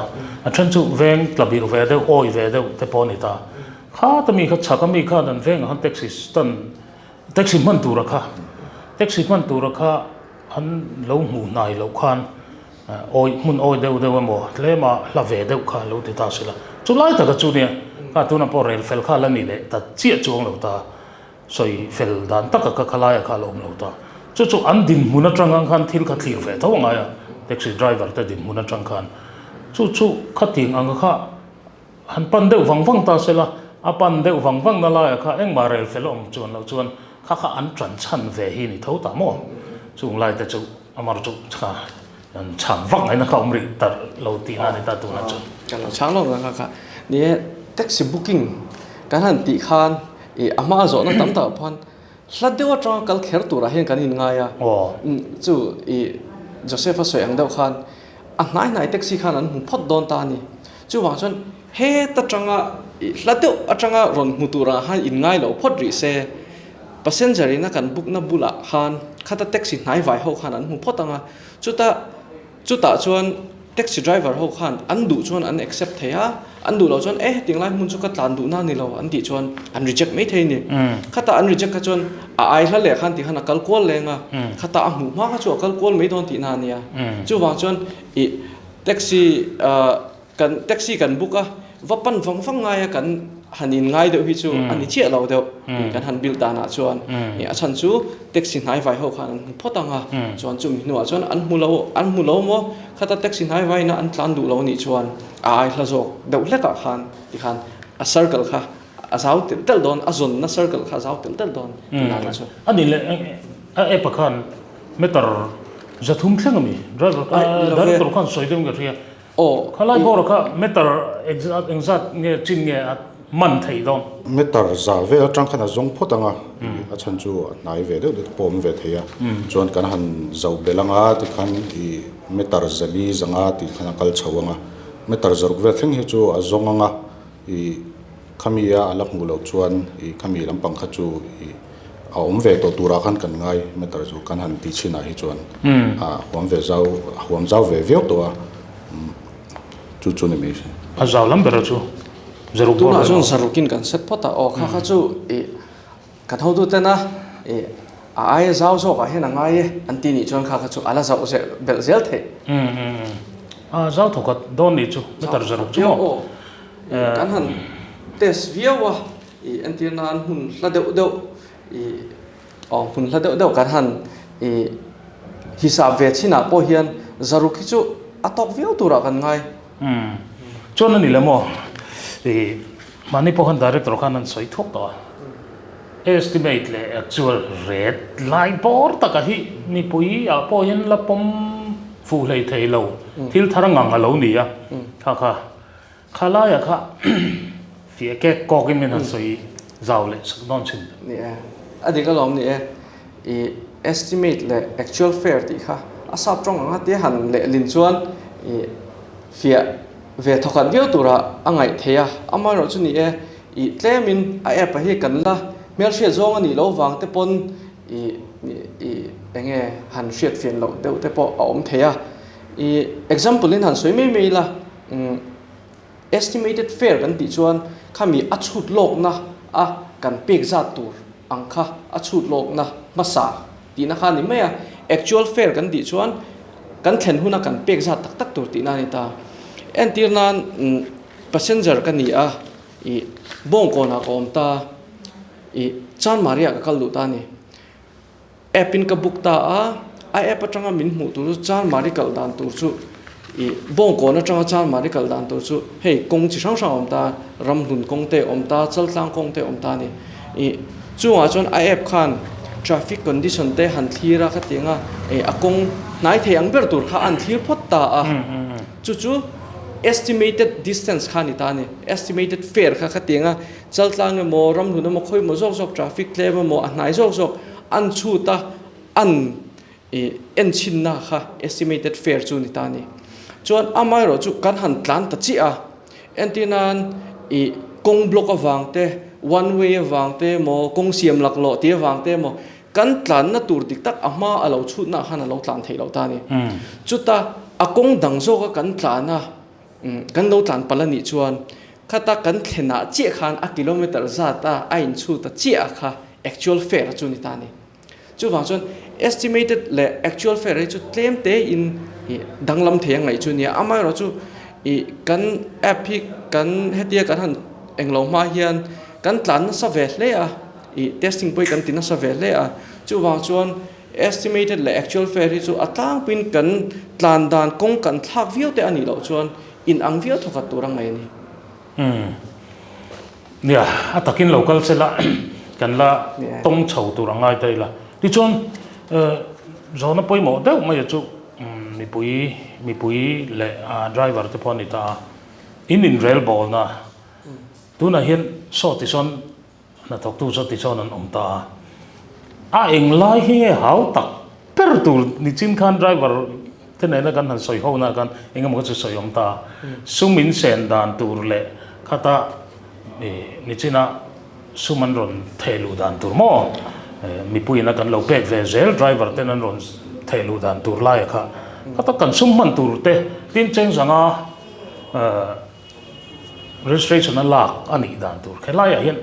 G: a then chu veng tla birh ve deuh awi ve deuh te pawh a ni ta, khata mi kha chhaka mi khan an vengah khan taxi stand taxi hman tura kha taxi hman tura kha an lo hmuh hnai loh khan Awi hmun awi deuh deuh emaw tlema hla ve deuh kha lo ti ta sila. Chu lai taka chu nia, kha tunah pawh rel fel kha la ni leh ta chiah chuang lo ta, sawi fel dan taka kha khalaia kha la awm lo ta. Chu chu an dinhmun atang ang khan thil kha thlir ve tho angai a, taxi driver te dinhmun atang khan. Chu chu khatiang ang kha han pan deuh vang vang ta sela, a pan deuh vang vang na laiah kha engmah rel fel a awm chuan loh chuan kha kha an tan chhan ve hi ni tho ta maw? Chung lai te chu amar chu kha an chhan vak ngaihna kha awm rih ta lo tihna a ni ta tunah chuan.
F: Kan lo chhang lawk kha kha ni e, taxi booking kan han tih khan ih a hma zawhna tam tak ah pawh hla deuh atanga kal kher turah hian kan inngai a, chu ih Joseph-a sawi ang deuh khan a hnai hnai taxi khan an hmu phawt dawn ta a ni. Chuvang chuan heta tanga hla deuh atanga rawn hmu turah khan inngai lo phawt rih se, passenger ina kan book na bulah khan khata taxi hnai vai ho khan an hmu phawt ang a, chuta chutah chuan taxi driver ho khan an duh chuan an accept thei a, an duh loh chuan e hetiang lai hmun chu ka tlan duhna a ni lo an tih chuan an reject mai thei a ni. Khata an reject kha chuan a ai hla leh khan ti khan a kal kual leng a, khata a hmuh hma kha chu a kal kual mai dawn tihna a nia. Chuvang chuan ih Taxi kan taxi kan book a, va pan vang vang ngai a kan han in ngai deuh hi chu a ni chiah lo deuh kan han build danah chuan a chhan chu taxi hnai vai ho khan an hmu phawt ang a, chuan chumi hnuah chuan an hmu lo an hmu lo maw khata taxi hnai vai ina an tlan duh lo nih chuan a ai hla zawk deuh hlekah khan tikhan a circle kha a zau telh telh dawn a zawnna circle kha a zau telh telh dawn tunah kha chu.
G: A nih leh a app ah khan Meter zathum thleng ami driver director khan sawi deuh in ka hria khalai bawr kha meter engzat nge chin nge a man thei dawn.
I: Meter za vel atang khan a zawng phawt ang a, a chhan chu a hnai ve deuh deuh te pawh a awm ve thei a, chuan kan han zoh belh ang a tikhan ih meter zali zanga tih khan a kal chho ang a, meter zaruk vel thleng hi chu a zawng ang a ih khami a a la hmuh loh chuan ih khami lampang kha chu ih. A awm ve tawh turah khan kan ngai meter chu kan han ti chhinah hi chuan a huam ve zau a huam zau ve viau tawh a chu chu ni mai.
G: A zau lam ber chu zaruk bawr
F: Tunah chuan zarukin kan set phawt a aw kha kha chu ih kan hotu tena ih a aia zau zawkah hian a ngai e an ti nih chuan kha kha chu a la zauh zeh belh zel theih.
G: A zau thawkhat dawn nih chu meter zaruk chu maw?
F: Kan han test viau a. Ih entir nan hmun hla deuh deuh ih Aw hmun hla deuh deuh kan han ih hisap ve chinah pawh hian zaruk hi chu a tawk viau turah kan ngai.
G: Umm chuan a ni le maw ih mahni pawh khan director khan an sawi thuak tawh a, estimate leh actual rate lai bawr taka hi mipui ah pawh hian la pawm fuh hlei thei lo thil thar ngang a lo ni a kha kha. Kha laiah kha fiah kek kawkin min han sawi zau leh sak dawn thin.
F: Ni e, a dik alawm ni e. I estimate leh actual fare tih kha a sap tawng anga tia han lehlin chuan i fiah ve thawkhat viau tura a ngaih theih a. Amaherawh chu ni e, i tlemin a app-a hi kan la hmelhriat zawng a nih loh vang te pawn i i enge han hriatfian loh deuh te pawh a awm thei a. I example in han sawi mai mai ila. Estimated fare kan tih chuan khami a chhut lawkna a kan pek zat tur ang kha a chhut lawkna hmasa tihna kha a ni mai a. Actual fare kan tih chuan kan thlen huna kan pek zat tak tak tur tihna a ni ta. Entir nan passenger ka ni a, ih Bawngkawnah ka awm ta, ih Chanmariah ka kal duh ta a ni. App in ka book ta a, a app atanga min hmuh tur chu Chanmari kal dan tur chu ih Bawngkawn atanga Chanmari kal dan tur chu hei kawng chi hrang hrang a awm ta, Ramhlun kawng te a awm ta, Chaltlang kawng te a awm ta a ni. Ih chungah chuan a app khan traffic condition te han thlir a khatiang a ih a kawng hnai thei ang ber tur kha a han thlir phawt ta a, chu chu estimated distance kha a ni ta a ni, estimated fare kha khatiang a Chaltlang emaw, Ramhlun emaw, khawi emaw zawk zawk traffic tlem emaw, a hnai zawk zawk an chhut a, an ih en chhinna kha estimated fare chu ni ta a ni. Chuan amaherawh chu kan han tlan ta chiah a, entir nan ih kawng block avang te, one way avang te emaw, kawng siam laklawh tih avang te emaw, kan tlanna tur dik tak a hma a lo chhutna khan a lo tlan theih loh ta a ni. Chuta a kawng dang zawka kan tlan a, Kan lo tlan palh a nih chuan khata kan thlenah chiah khan a kilometer zat a a inchhut ta chiah a kha actual fare a chu ni ta a ni. Chuvang chuan estimated leh actual fare hi chu tlem te in ih danglam thei a ngaih chu nia. Amaherawh chu ih kan app hi kan hetia kan han englo hma hian kan tlan nasa ve hle a, ih testing pawh hi kan ti nasa ve hle a. Chuvang chuan Estimated leh actual fare hi chu a tlangpuiin kan tlan dan kawng kan thlak viau te a nih loh chuan in ang viau thawkhat tur a ngaih a ni.
G: Umm. Nia, a takin lo kal sela kan la tawng chho tur a ngai ta ila. Tichuan zawhna pawimawh deuh mai chu mipui mipui leh driver te pawh a ni ta a, in inrelbawlna tunah hian saw tisawn Hnathawktu chu tichuan an awm ta a, a englai hi nge hau tak ber tur nichin khan driver te nena kan han sawi ho na khan eng emaw kha chu sawi awm ta a, sum in sen dan tur leh khata nichina sum an rawn theh luh dan tur maw mipuiin a kan lo pek ve zel driver ten an rawn theh luh dan tur laia kha khata kan sum hman tur te tin cheng zanga Registration a lak a nih dan tur khelaiah hian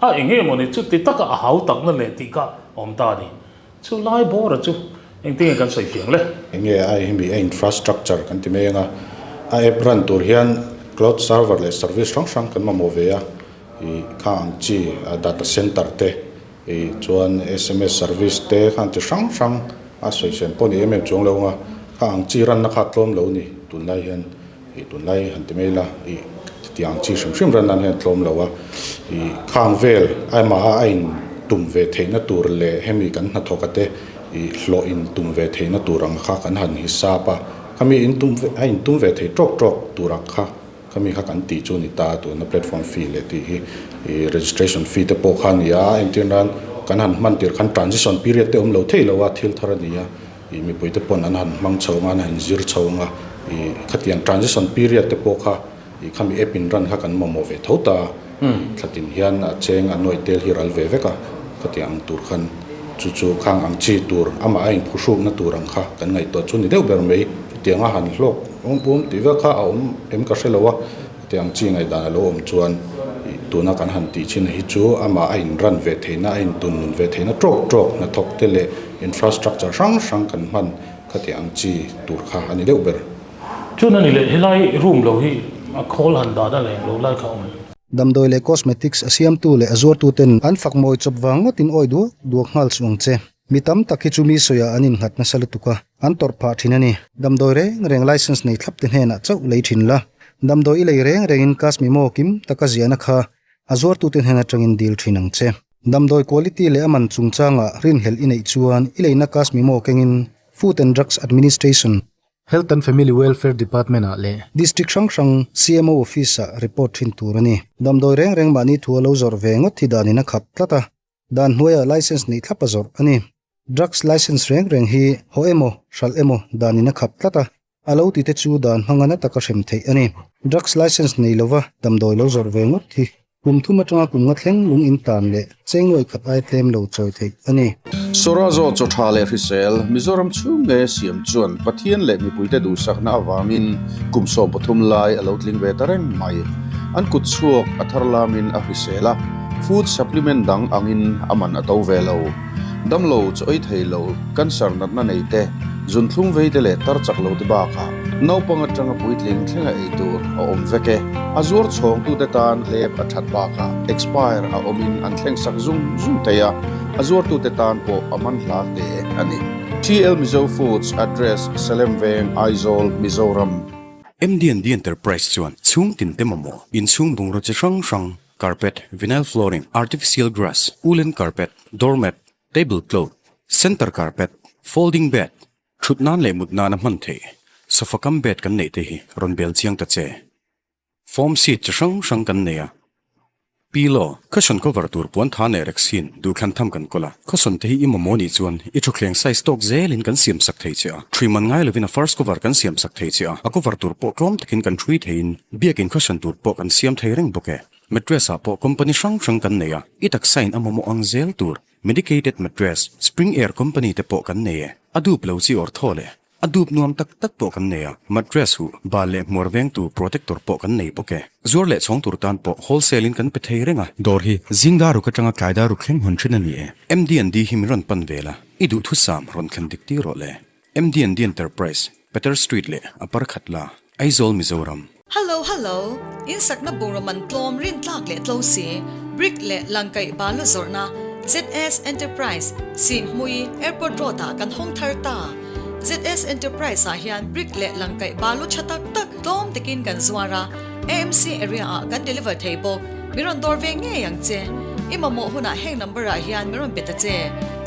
G: a eng nge mawni chu ti taka a hau takna leh tih kha awm ta a ni. Chu lai bawra chu engtin nge kan sawi fiang le?
I: Eng nge a hemi a infrastructure kan ti mai ang a, a app run tur hian cloud server leh service hrang hrang kan mamawh ve a, ih kha ang chi data center te ih chuan sms service te kha ang chi hrang hrang a sawi sen pawh ni em em chuang lo ang a, kha ang chi run na kha tlawm lo ni tunlai hian. Ih tunlai han ti mai ila ih tiang chi hrim hrim ran nan hian tlawm lo a, ih khang vel amaha a in tum ve theihna tur leh hemi kan hnathawk a te ih hlawh in tum ve theihna tur ang kha kan han hisap a, khami in tum a in tum ve thei tawk tawk tur ang kha khami kha kan tih chu a ni ta a tuna platform fee leh tih hi ih registration fee te pawh kha a ni a, entir nan kan han hman tir khan transition period te awm lo thei lo a thil thar a ni a. Ih mipuite pawn an han hmang chho anga an han inzir chho anga ih khatiang transition period te pawh kha ih khami app in run kha kan mamawh ve tho ta a, thlatin hian a cheng a nuaih tel hi ral ve vek a, khatiang ang tur khan chu chu khang ang chi tur amah a inphuhrukna tur ang kha kan ngaihtuah chu ni deuh ber mai, chutianga han hlawk awm awm tih vel kha a awm em ka hre lo a. Tiang chi ngaihdan a lo awm chuan tuna kan han tih chin hi chu amah a inran ve theihna, a intun nun ve theihna tawk tawk hnathawk te leh infrastructure hrang hrang kan hman kha tih ang chi tur kha a ni deuh ber.
G: Chuan a ni leh helai room lo hi a khawl han dah na leh englo lai kha a awm em?
A: Damdawi leh cosmetics a siamtu leh a zuartuten an fak mawi chawp vang ngawtin awi duak duak nghal suh ang che. Mi tam tak hi chu mi sawiah an innghat nasa lutuk a, an tawrh phah thin a ni. Damdawi reng reng license nei thlap te hnenah chauh lei thin la. Damdawi i lei reng rengin Kasmi maw kim taka ziahna kha a zuartute hnen atangin dil thin ang che. Damdawi quality leh a man chungchangah rinhlelh i neih chuan i leina Kasmi maw kengin Food and Drugs Administration,
J: Health and Family Welfare Department ah leh.
A: District hrang hrang CMO Office ah report thin tur a ni. Damdawi reng reng mahni thu a lo zawrh ve ngawt hi danin a khap tlat a, dan hnuaiah license neih thlap a zawrh a ni. Drugs license reng reng hi haw emaw, hralh emaw danin a khap tlat a, a lo tite chu dan hmanga na taka hrem theih a ni. Drugs license nei lova damdawi lo zawrh ve ngawt hi kum thum atanga kum nga thleng lung in tan leh cheng nuai khat ai tlem lo chawi theih a ni.
B: Sawrazo chaw tha leh hrisel Mizoram chhung nge siam chuan Pathian leh mipuite duhsakna avangin kum 13 lai a lo tling ve ta reng mai. An kut chhuak a thar lamin a hrisel a, food supplement dang angin a man a to ve lo. Damlo chaw ei thei lo, cancer natna nei te, zunthlum vei te leh tar chak lo te bakah naupang atanga puitling thlenga ei tur a awm vek e. A zuar chhawngtute tan hlep a that bakah expire a awmin an thleng sak zung zung thei a, a zuartute tan pawh a man hla hle a ni. TL Mizo Foods Address, Salem Veng, Aizawl, Mizoram.
C: MDND Enterprise chuan chhung tin te mamawh inchhung bungraw chi hrang hrang Carpet, vinyl flooring, artificial grass, woolen carpet, doormat, table cloth, center carpet, folding bed, thut nan leh mut nana hman theih, sofa cum bed kan neih te hi rawn bel chiang ta che. Foam seat chi hrang hrang kan nei a. Pillow, cushion cover tur puan tha leh rexin duhthlan tham kan kawl a. Cushion te hi i mamawh nih chuan i thutthleng size tawk zelin kan siam sak thei che a. Thui man ngai lovin a first cover kan siam sak thei che a, a cover tur pawh tlawm takin kan thui theiin biakin cushion tur pawh kan siam thei reng bawk e. Mattress ah pawh company hrang hrang kan nei a, i taksa in a mamawh ang zel tur medicated mattress, spring air company te pawh kan nei e. A dup lo chi awr thaw leh a dup nuam tak tak pawh kan nei a, mattress huh bal leh hmuar vengtu protector pawh kan nei bawk e. Zuar leh chhawng tur tan pawh wholesale in kan pe thei reng a. Dawr hi zingdar ruk atanga tlaidar ruk thleng hawn thin a ni e. MD&D hi min rawn pan vel a, i duhthusam rawn thlen dik tir rawh le. MD&D Enterprise, Peter Street leh a par khat la, Aizawl, Mizoram.
D: Hello hello, in sakna bungraw man tlawm rin tlak leh tlo si, brick leh langkaih balu zawrhna, ZS Enterprise, Sihhmui, Airport Road ah kan hawng thar ta. ZS Enterprise ah hian brick leh langkaih balu tha tak tak tlawm takin kan zuar a, AMC area ah kan deliver thei bawk. Mi rawn dawr ve ngei ang che. I mamawh hunah heng number ah hian mi rawn be ta che,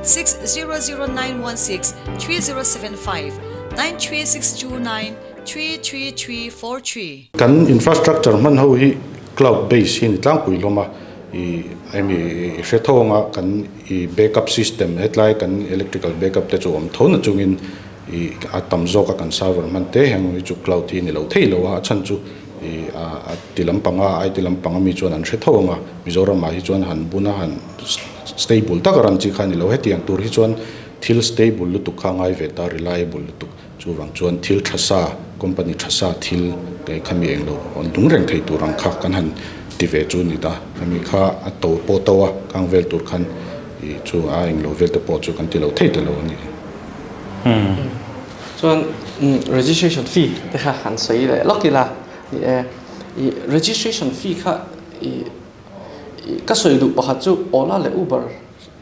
D: 600916 3075 93629 33343.
I: Kan infrastructure hman ho hi cloud base hi ni tlangpui hlawm a, i hemi i hre thawnga kan i backup system hetlai kan electrical backup te chu awm tho na chungin i a tam zawka kan server hman te heng hi chu cloud hi ni lo thei lo a, a chhan chu i a ti lampanga IT lampanga mi chuan an hre tho ang a, Mizoramah hi chuan han buna han stable taka ran chi kha a ni lo, hetiang tur hi chuan thil stable lutuk kha a ngai ve ta, reliable lutuk, chuvang chuan thil tha sa, company tha sa thil kei kha mi englo an lung reng thei tur ang kha kan han ti ve chu a ni ta, khami kha a to pawh to a, khang vel tur khan ih chu a englo vel te pawh chu kan ti lo thei ta lo a ni.
F: Chuan registration fee te kha han sawi leh lawk ila ni e. I registration fee kha i ka sawi duh pakhat chu Ola leh Uber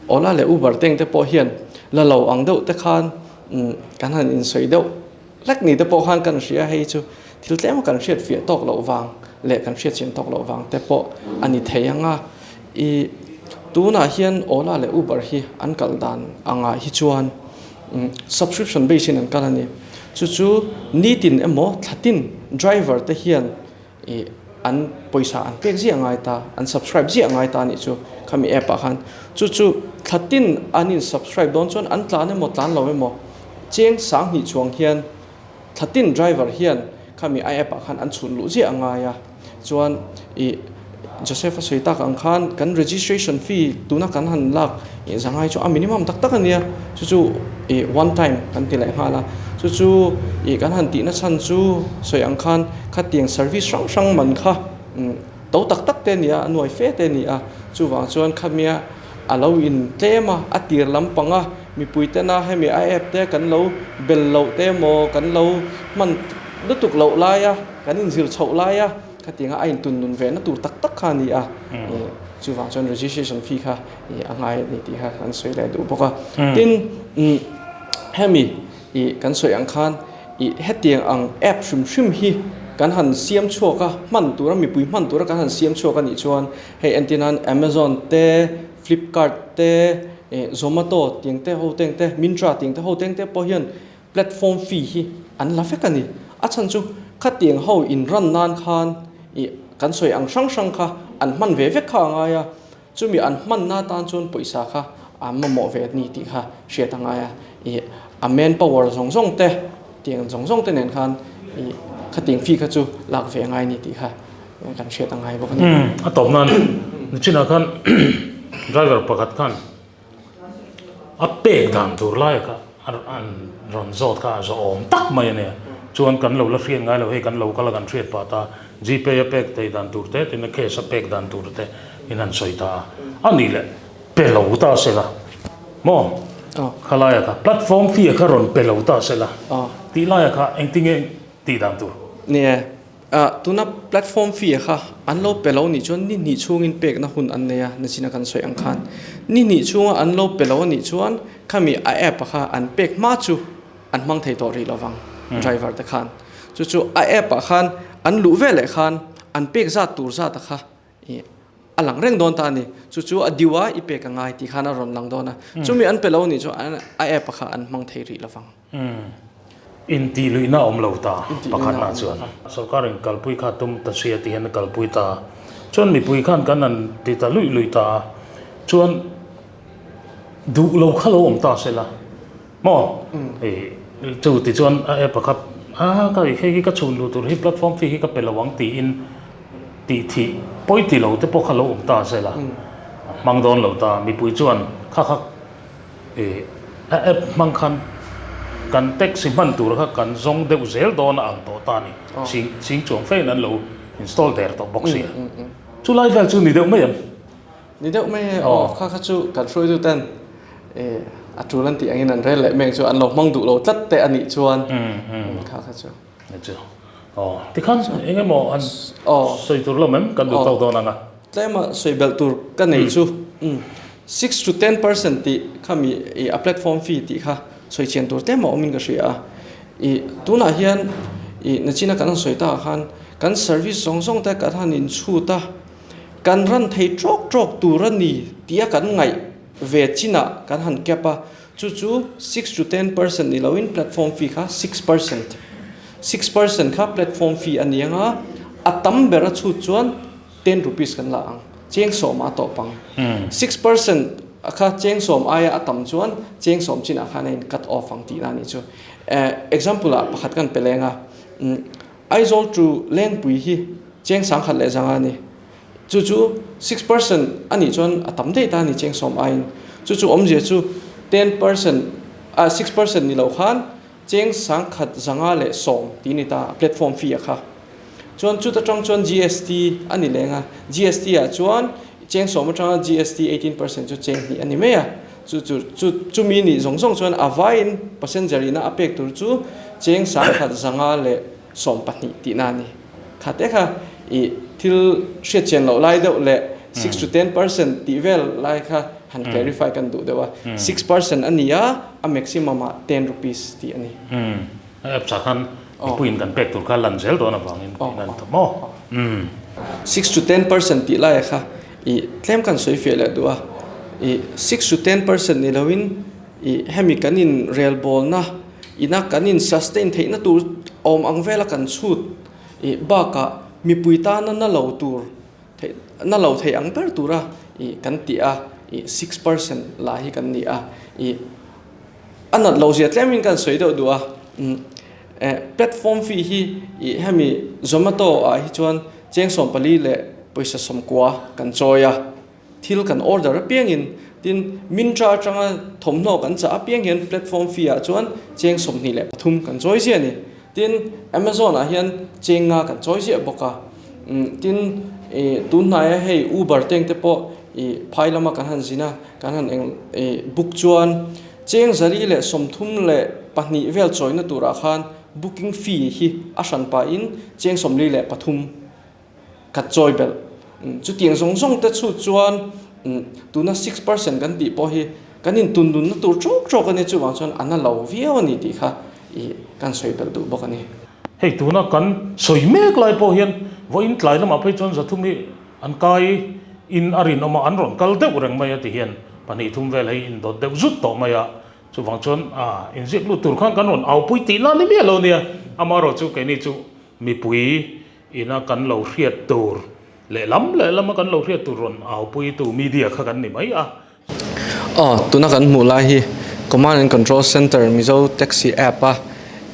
F: Ola leh Uber te engte pawh hian la lo ang deuh te khan kan han insawi deuh hlek ni te pawh khan kan hria hei chu thil tlem kan hriat fiah tawk loh vang leh kan hriat chian tawk loh vang te pawh a ni thei ang a. I tunah hian Ola leh Uber hi an kal dan angah hi chuan subscription base in an kal a ni. Chu chu nitin emaw thlatin driver te hian ih an pawisa an pek ziah ngai ta, an subscribe ziah ngai ta a nih chu khami app ah khan. Chu chu thlatin an in subscribe dawn chuan an tlan emaw tlan lo emaw cheng 2000 chuang hian thlatin driver hian khami a app ah khan an chhun luh ziah ngai a. Chuan ih Joseph a sawi tak ang khan kan registration fee tuna kan han lak ih zangai chu a minimum tak tak a nia, chu chu ih one time kan ti leh nghal a, chu chu ih kan han tihna chhan chu sawi ang khan khatiang service hrang hrang man kha to tak tak te a ni a, a nuai fe te a ni a, chuvang chuan khamia a lo in tlem a, a tir lampang a mipui tena hemi a app te kan lo bel loh te emaw kan lo hman lutuk loh lai a. Kan inzir chhoh lai a, Khatianga a intun nun ve na tur tak tak kha a ni a, chuvang chuan registration fee kha a ngai a ni tih kha kan sawi leh duh bawk a. Tin, hemi kan sawi ang khan hetiang ang app hrim hrim hi kan han siam chhuak a, hman tura mipui hman tura kan han siam chhuak a nih chuan hei entir nan Amazon te, Flipkart te, Zomato tiang te ho teng te, Myntra tiang te ho teng te pawh hian Platform fee hi an la vek a ni. A chhan chu khatiang ho in run nan khan ih kan sawi ang hrang hrang kha an hman ve vek kha a ngai a, chumi an hmanna atan chuan pawisa kha a mamawh ve a ni tih kha hriat a ngai a. Ih a man power zawng zawng te tiang zawng zawng te nen khan ih khatiang fee kha chu lak ve a ngai a ni tih kha kan hriat a ngai bawk a ni.
G: A tawp nan nichinah khan driver pakhat khan A pek dan tur lai kha an rawn zawt kha a zawhawm tak mai a nia. Chuan kan lo la hriat ngai lo hei kan lo kal a kan hriat pah ta Gpay a pek thei dan tur te tin a cash a pek dan tur te in han sawi ta a. A nih leh pe lo ta se la maw khalaia kha platform fee a kha rawn pe lo ta se la tih laia kha engtinge tih dan tur?
F: Nia Tuna platform fee kha an lo pe lo nih chuan ni hnih chhungin pekna hun an nei a, nachina kan sawi ang khan. Ni hnih chhunga an lo pe lo anih chuan khami a app kha an pek hma chu an hmang thei tawh rih lo vang driver te khan. Chu chu a app ah khan an luh veleh khan an pek zat tur zat a kha ih a lang reng dawn ta a ni. Chu chu a due a i pek a ngai tih khan a rawn lang dawn a. Chumi an pe lo anih chuan a app kha an hmang thei rih lo vang.
G: Intih luihna a awm lo ta pakhatna chuan sorkarin kalpui kha tum ta sia ti hian a kalpui ta a, chuan mipui khan kan han ti ta luih luih ta a, chuan duh lo kha lo awm ta se la maw ih chu ti chuan a app a kha a ka hei hi ka chhun luh tur hi platform fee hi ka pe lo ang tiin tih thih pawi ti lo te pawh kha lo awm ta se la hmang dawn lo ta mipui chuan kha kha Ih, a app hmang khan kan taxi hman tur kha kan zawng deuh zel dawn a ang tawh ta a ni. Ching ching chuang fein an lo install der tawh bawk sia. Chu lai vel chu ni deuh mai em?
F: Ni deuh mai e, aw kha kha chu kan hruaitu ten ih a tul an tih angin an rel leh mek chu an lo hmang duh lo tlat te a nih chuan kha kha chu.
G: Ni chu. Aw, tikhan eng emaw an sawi tur lo em? Kan duh tawk dawn ang a.
F: Tlema sawi belh tur ka nei chu 6 to 10% tih kha mi ih a platform fee tih kha sawi chian tur tlem a awmin ka hria a. Ih tunah hian ih nachina kan han sawi takah khan kan service zawng zawng te kan han inchhut a, kan run thei trawk trawk tur a ni tia kan ngaih ve chinah kan han cap a. Chu chu 6 to 10% ni loin platform fee kha 6%, 6% kha platform fee a ni ang a, a tam ber a chhut chuan ₹10 kan la ang, cheng sawmah a tawp ang. 6% kha cheng sawm aia a tam chuan cheng sawm chinah khan a in cut off ang tihna a nih chu. Example ah pakhat kan pe leng a, Aizawl to Lengpui hi cheng sangkhat leh zanga a ni. Chu chu 6% a nih chuan a tam daih ta a ni cheng sawm aiin. Chu chu awmzia chu 10% 6% ni lo khan cheng sangkhat zanga leh sawm tih a ni ta platform fee a kha. Chuan chuta tang chuan GST a ni leng a, GST ah chuan cheng sawm atanga GST 18% chu cheng hnih a ni mai a. Chu chu chu chumi nih zawng zawng chuan a vaiin passenger ina a pek tur chu cheng sangkhat zanga leh 12 tihna a ni. Kha te kha i thil hriat chian loh lai deuh leh 6 to 10% tih vel lai kha han clarify kan duh deuh a. 6% a ni a, a maximum ah ₹10 tih a ni.
G: A apps ah khan mipuiin kan pek tur kha lan zel dawn avangin tih lan ta maw?
F: 6 to 10% tih laia kha i tlem kan sawi fiah leh duh a. I 6 to 10% ni loin i hemi kan in relbawlna ina kan in sustain theihna tur awm ang vela kan chhut i bakah mipui tana na lo tur theih na lo theih ang ber tura i kan tih a i 6% la hi kan ni a i A nat lo zia tlemin kan sawi deuh duh a, platform fee hi ih hemi Zomato ah hi chuan cheng 14 leh pawisa 90 kan chawi a, thil kan order apiangin tin Myntra atanga thawmhnaw kan chah apiang hian platform fee ah chuan cheng 23 kan chawi ziah a ni. Tin Amazon ah hian cheng nga kan chawi ziah bawk a, tin ih tun hnaia hei Uber teng te pawh ih phai lama kan han zin a, Kan han eng ih book chuan cheng 132 vel chawina turah khan booking fee hi a hran pahin cheng 43 ka chawi belh. Chutiang zawng zawng te chhut chuan tuna 6% kan tih pawh hi kan intun nunna tur tawk tawk a ni, chuvang chuan a na lo viau a ni tih kha i kan sawi belh duh bawk a ni.
G: Hei tuna kan sawi mek lai pawh hian vawiin tlai lamah phei chuan Zathum hi an kai in a rinawm a, an rawn kal deuh reng mai a ti hian pahnih thum vel hei indawt deuh zut tawh mai a, chuvang chuan inziak lut tur khan kan rawn aupui tih na ni miah lo nia, amaherawhchu keini chu mipui ina kan lo hriat tur lehlam lehlama kan lo hriat tur rawn aupuitu media kha kan ni mai a.
F: Aw, tuna kan hmuh lai hi Command and Control Centre Mizo Taxi App a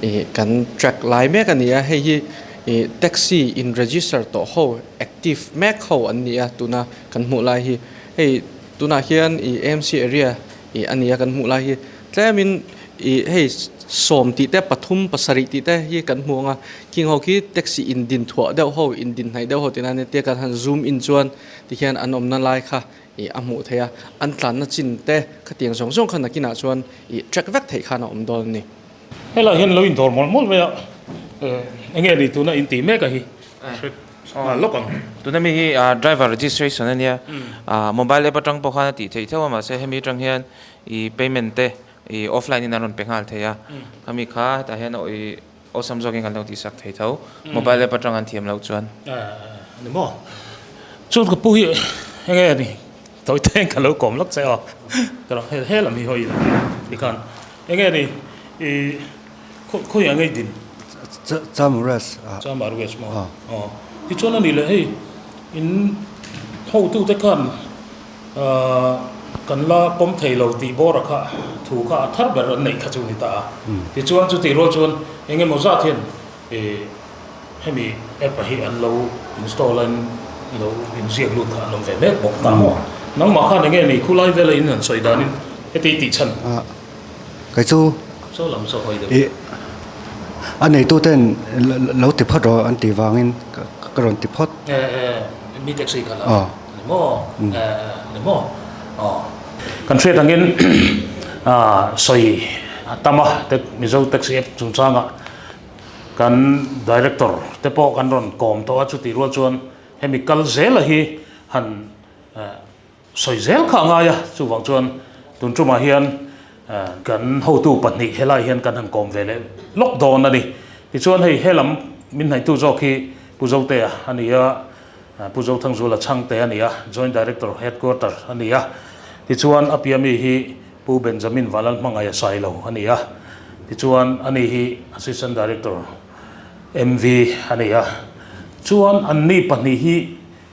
F: ih kan track lai mek a ni a, hei hi ih taxi in register tawh ho active mek ho an ni a tuna kan hmuh lai hi. Hei tunah hian ih AMC area ih a ni a kan hmuh lai hi tlemin ih hei sawm tih te pathum pasarih tih te hi kan hmu ang a, khing ho khi taxi in din thuah deuh ho in din hnaih deuh ho tih nan tia kan han zoom in chuan tikhian an awmna lai kha ih a hmuh theih a, an tlanna chin te khatiang zawng zawng kha nakinah chuan ih track vek theih khan a awm dawn a ni.
G: Helai hian lo indawr mawlh mawlh mai a, enge ni tuna in tih mek a hi hre nghal lawk ang.
K: Tuna mi hi driver registration a nia, mobile app atang pawh khan a tih theih theuh a mahse hemi atang hian ih payment te ih offline in an rawn pe nghal thei a, khami kha hetah hian ih awlsam zawkin kan lo tihsak thei tho, mobile app atang an thiam loh chuan.
G: Ni maw? Chuan ka pu hi enge a ni? Tawi teng ka lo kawm lawk che aw. Ka lo hel hel a mi hawi tikhan enge a ni i khawiah ngei din?
A: Chamar West.
G: Chamar West maw? Aw. Tichuan a ni leh hei in hotute khan Kan la pawm thei lo tih bawra kha thu kha a thar ber an neih kha chu ni ta a. Tichuan chutih rual chuan eng emaw zat hian hemi app a hi an lo install a in lo inziak lut kha an awm ve mek bawk ta maw. Nangmah khan eng nge ni khulai vela in han sawi danin heti tih chhan.
A: Kei chu
G: Saw lam saw hawi deuh.
A: A neituten lo ti phawt rawh an tih vangin ka rawn ti phawt.
G: Mi taxi kha la. Ni maw? Ni maw? Aw. Kan hriat angin sawi a tam a, Mizo Taxi App chungchangah kan Director te pawh kan rawn kawm tawh a, chutih rual chuan hemi kal zela hi han sawi zel kha a ngai a, chuvang chuan tun tumah hian kan hotu pahnih helai hian kan han kawm ve leh lawk dawn a ni. Tichuan hei helam min hnaihtu zawk hi Pu Zotea a ni a, Pu Zothangzuala Chhangte a ni a, Joint Director Headquarter a ni a. Tichuan a piami hi Pu Benjamin Vanlalhmangaia Sailo a ni a. Tichuan ani hi Assistant Director MV a ni a. Chuan anni pahnih hi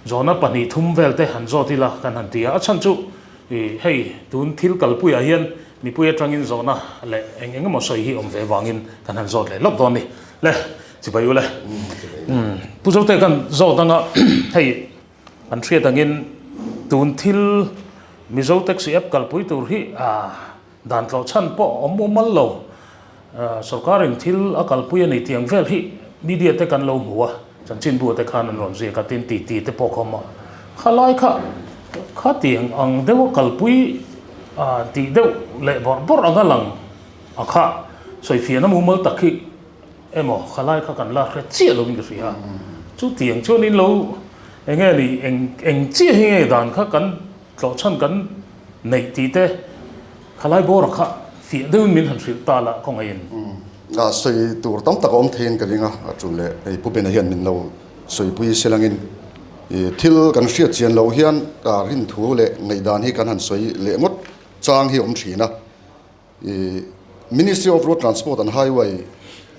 G: zawhna pahnih thum vel te han zawt ila kan han ti a. A chhan chu hei tun thil kalpuiah hian mipui atangin zawhna leh eng eng emaw sawi hi awm ve vangin kan han zawt leh lawk dawn a ni. Le. Chibai ule. Pu Zote kan zawt anga hei kan hriat angin tun thil Mizo Taxi App kalpui tur hi dan tlawh chhan pawh awm mumal lo. Sorkarin thil a kalpui a ni tih ang vel hi media te kan lo hmu a, chanchinbu te khan an rawn ziak a, tin titi te pawh kha awm a. Khalai kha kha tiang ang deuha kalpui tih deuh leh bawrh bawrh anga lang a kha sawifiahna mumal tak hi Emaw khalai kha kan la hre chiah lo in ka hria. Chutiang chuan in lo eng nge ni eng eng chiah hi nge dan kha kan tlawh chhan kan neih tih te khalai bawra kha fiah deuhin min han hrilh ta lah kawngaihin.
B: A sawi tur tam tak a awm theiin ka ring a, a tul leh hei Pu Bena hian min lo sawipui silangin thil kan hriat chian loh hian rinthu leh ngaihdan hi kan han sawi leh ngawt chang hi a awm thin a. I Ministry of Road Transport and Highway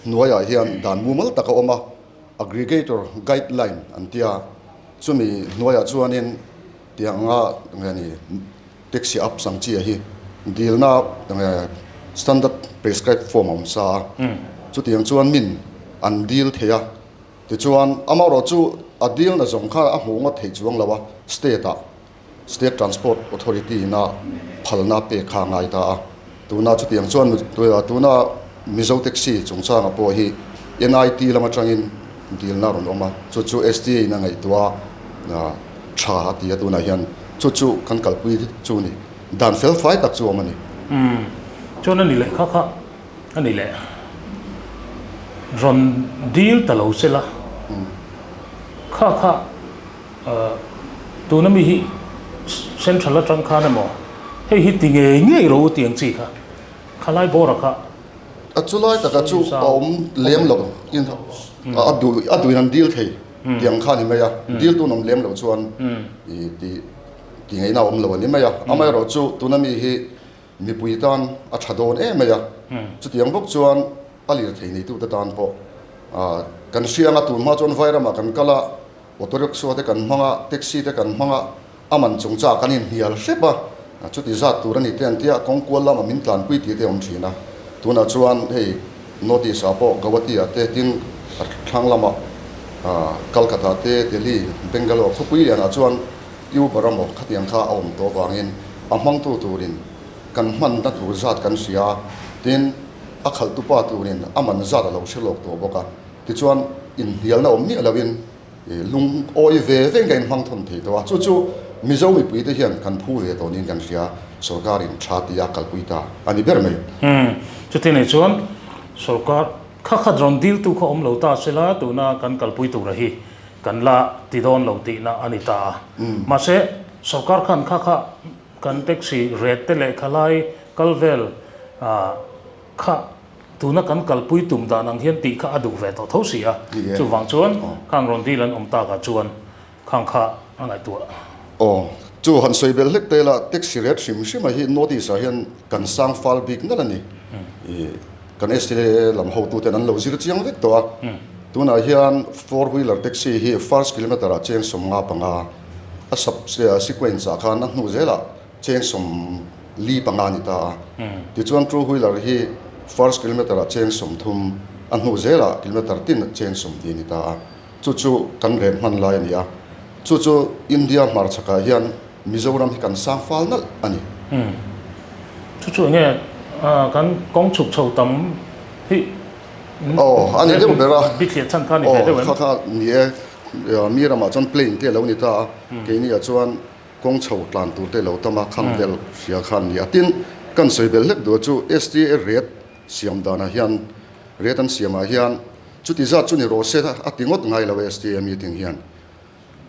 B: hnuaiah hian dan mumal tak a awm a, Aggregator Guideline an ti a, chumi hnuaiah chuanin tiang anga nge ni taxi apps ang chi hi dilna nge standard prescribed form a awm sa a, chutiang chuan min an dil thei a, tichuan amaherawhchu a dilna zawng kha a hmuh ngawt theih chuang lo a, state ah. State Transport Authority ina phalna pek kha a ngai ta a, tuna chutiang chuan tuna Mizo Taxi chungchanga pawh hi NIT lam atangin dilna a rawn awm a, chu chu STA in a ngaihtuah a tha a ti a tunah hian chu chu kan kalpui chu ni dan fel fai tak chu awm a ni.
G: Umm chuan a ni leh kha kha a ni leh rawn dil ta lo se la kha kha. Tuna mi hi Central atang khan emaw hei hi ti ngei ngei ro tiang chi kha khalai bawra kha.
L: A chulai taka chu a awm lem lo in a duh a duhin an dil thei tiang kha a ni mai a, dil tun awm lem lo chuan i ti ti ngaihna a awm lo a ni mai a. Amaherawhchu tuna mi hi mipui tan a tha dawn em mai a, chutiang bawk chuan a lirthei neitute tan pawh kan hria anga tun hma chuan Vairamah kan kal a, Auto rickshaw te kan hmang a, taxi te kan hmang a, a man chung chah kan inhnial hrep a, chuti zat tur a ni te an tia, kawng kual lamah min tlanpui tih te a awm thin a. Tunah chuan hei North East ah pawh Guwahati ah te tin a thlang lamah Calcutta te, Delhi, Bangalore khawpui lianah chuan Uber emaw khatiang kha a awm tawh avangin a hmangtu turin kan hmanna tur zat kan hria a, tin a khalhtupa turin a man zat a lo hre lawk tawh bawk a. Tichuan, inhnialna awm miah loin lungawi ve vein ka inhmang thawn thei tawh a, chu chu Mizo mipuite hian kan phu ve tawh niin kan hria, sorkarin tha tia kalpui ta a ni ber mai.
G: Umm, chuti nei chuan sorkar kha khat rawn diltu kha awm lo ta sela tuna kan kalpui tura hi kan la ti dawn lo tihna a ni ta a. Mahse, sorkar khan kha kha kan taxi rate te leh khalai kal vel kha Tuna kan kalpui tum dan ang hian tih kha a duh ve tawh tho si a, chuvang chuan khang rawn dil an awm takah chuan khang kha a ngaihtuah.
L: Aw, chu han sawi belh hlek tel a, taxi rate hrim hrim ah hi North East ah hian kan sang fal bik nalh a ni. Kan STA lam hotuten an lo zir chiang vek tawh a, tunah hian four wheeler taxi hi first kilometer ah cheng 55, a sub sequence ah khan a hnu zelah Cheng 45 a ni ta a. Tichuan two wheeler hi first kilometer ah cheng 30, a hnu zelah kilometer tin cheng 20 a ni ta a. Chu chu kan rem hman lai a ni a. Chu chu India hmarchhakah hian Mizoram hi kan sang fal nalh a ni.
G: Chu chu enge kan kawng chhuk chho tam hi
L: Aw, a ni deuh ber a.
G: Bithliah chhan kha a ni ve deuh em?
L: Aw, kha kha ni e. Mi ramah chuan plane te a lo ni ta a. Keini ah chuan Kawng chho tlan tur te lo tam a, khang vel hria khan ni a. Tin, kan sawi belh hlek duh chu STA rate siam danah hian, rate an siamah hian chuti zat chu ni rawh se a ti ngawt ngai lo STA meeting hian.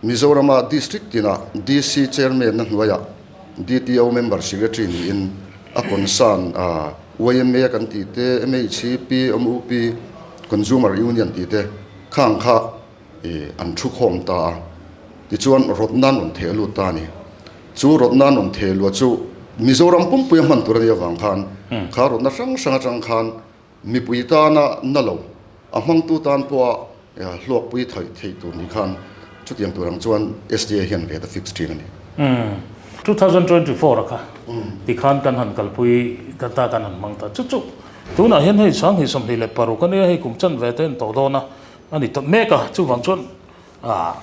L: Mizorama District tinah DC Chairman na hnuaiah DTO Member Secretary niin a concern yma kan tih te, MHCP, MUP, Consumer Union tih te khang kha an thu khawm ta a, tichuan rawtna an rawn theh lut ta a ni. Chu rawtna an rawn theh luah chu Mizoram pumpuia hman tur a nih avang khan kha rawtna hrang hrang atang khan mipui tana na lo, a hmangtu tan pawha hluakpui theih theih tur ni khan chutiang tur ang chuan SDA hian rate a fix thin a ni.
G: 2024 a kha tikhan kan han kalpui ta ta kan han hmang ta chu chu tunah hian hei 2026 a nia hei kum chanve te an tawh dawn a. A ni tawh mek a, chuvang chuan ah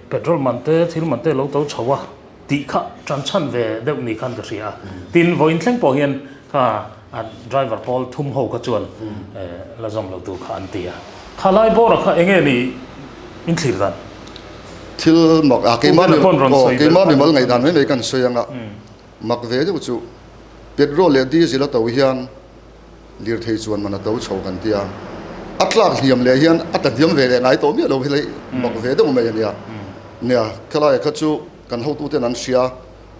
G: petrol man te thil man te lo to chho a tih kha tan chhan ve deuh ni khan ka hria a. Tin, vawiin thleng pawh hian kha a driver pawl thum ho kha chuan la zawm lo tur kha an ti a. Kha lai bawra kha enge ni in thlir dan?
L: Thil mak a keimah mi aw keimah mimal ngaihdan mai mai kan sawi anga mak ve deuh chu petrol leh diesel a to hian Lirthei chuan man a to chho kan ti a, a tlak hliam leh hian a ta hniam ve leh ngai tawh miah lo hi lei mak ve deuh mai a nia. Nia, khelaia kha chu kan hotuten an hria,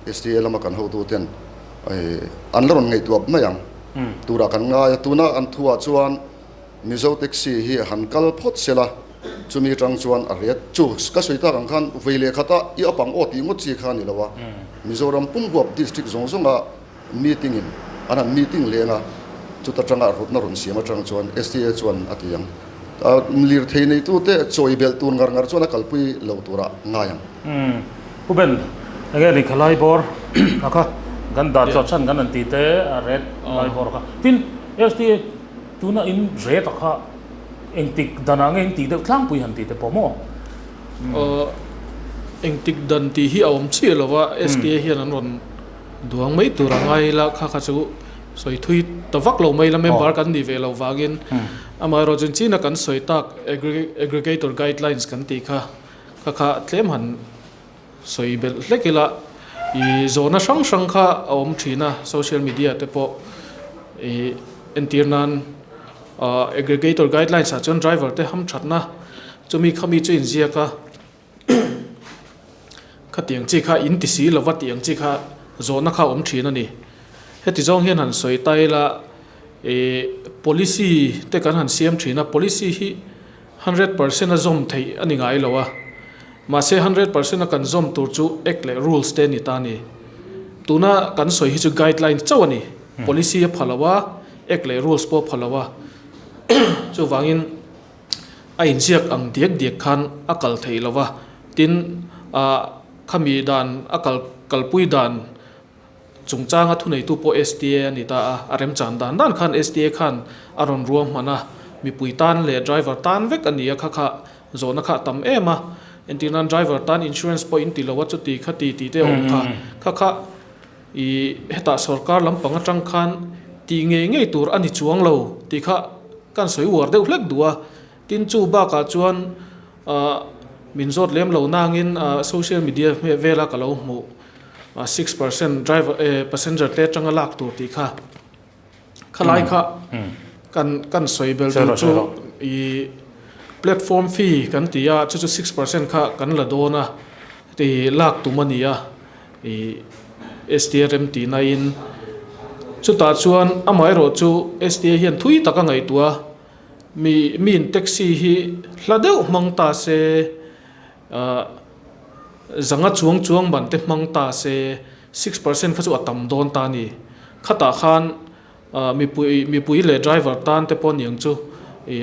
L: SDA lama kan hotuten an la rawn ngaihtuah mai ang turah kan ngai a. Tuna an thuah chuan Mizo taxi hi han kal phawt se la, chumi atang chuan a ret chu ka sawi tak ang khan vei leh khata i apang aw tih ngawt chi kha a ni lo a, Mizoram pumhuap district zawng zawnga Meeting in an han meeting leng a, chuta tanga rutna rawn siam atang chuan SDA chuan a ti ang. Lirthei neitute chawi belh tur ngar ngar chuan a kalpui lo turah ngai ang.
G: Umm Pu Ben, enge ni khalai bawr a kha kan dah chhuah chhan kan han ti te a red lai bawr kha. Tin, SDA tuna in red a kha engtik danah nge in tih deuh tlangpui han ti te pawh maw?
H: Engtik dan tih hi a awm chiah lo va, SDA hian an rawn Duang mai tur a ngai la kha kha chu sawi thui ta vak lo mai la member kan nih ve loh vangin amaherawh chuan china kan sawi tak aggregator guidelines kan tih kha kha kha tlem han sawi belh hlek ila ih zawhna hrang hrang kha a awm thin a social media te pawh ih entir nan ah aggregator guidelines ah chuan driver te hamthatna chumi khami chu inziak a. Khatiang chi kha in ti si lova tih ang chi kha zawhna kha awm thin a ni. Heti zawng hian han sawi ta ila ih policy te kan han siam thin a, policy hi 100% a zawm theih a ni ngai lo a, mahse 100% a kan zawm tur chu act leh rules te a ni ta a ni. Tuna kan sawi hi chu guidelines chauh a ni, policy a pha lo a, act leh rules pawh a pha lo a, chuvangin a inziak ang diak diak khan a kal theih lo va, tin ah khami dan a kal kalpui dan chungchanga thuneitu pawh STA a ni ta a, a remchan dan dan khan STA khan a rawn ruam hman a, mipui tan leh driver tan vek a ni a, kha kha zawhna kha a tam em a, entir nan driver tan insurance pawh in ti lo a chuti kha ti tih te a awm kha, kha kha ih hetah sorkar lampang atang khan tih ngei ngei tur a ni chuang lo tih kha kan sawi uar deuh hlek duh a, tin chu bakah chuan ah min zawt lem lo nangin ah social media vela ka lo hmuh. 6% driver eh passenger te atanga lak tur tih kha khalai kha kan kan sawi bel tur chu i platform fee kan ti a chu chu 6% kha kan la dawn a ti lak tum a ni a i STRM tih na in chutah chuan amaherawh chu STA hian thui tak a ngaihtuah a mi mi in taxi hi hla deuh hmang ta se. Zanga chuang chuang ban te hmang ta se 6% kha chu a tam dawn ta a ni. Khatah khan mipui mipui leh driver tan te pawh niang chu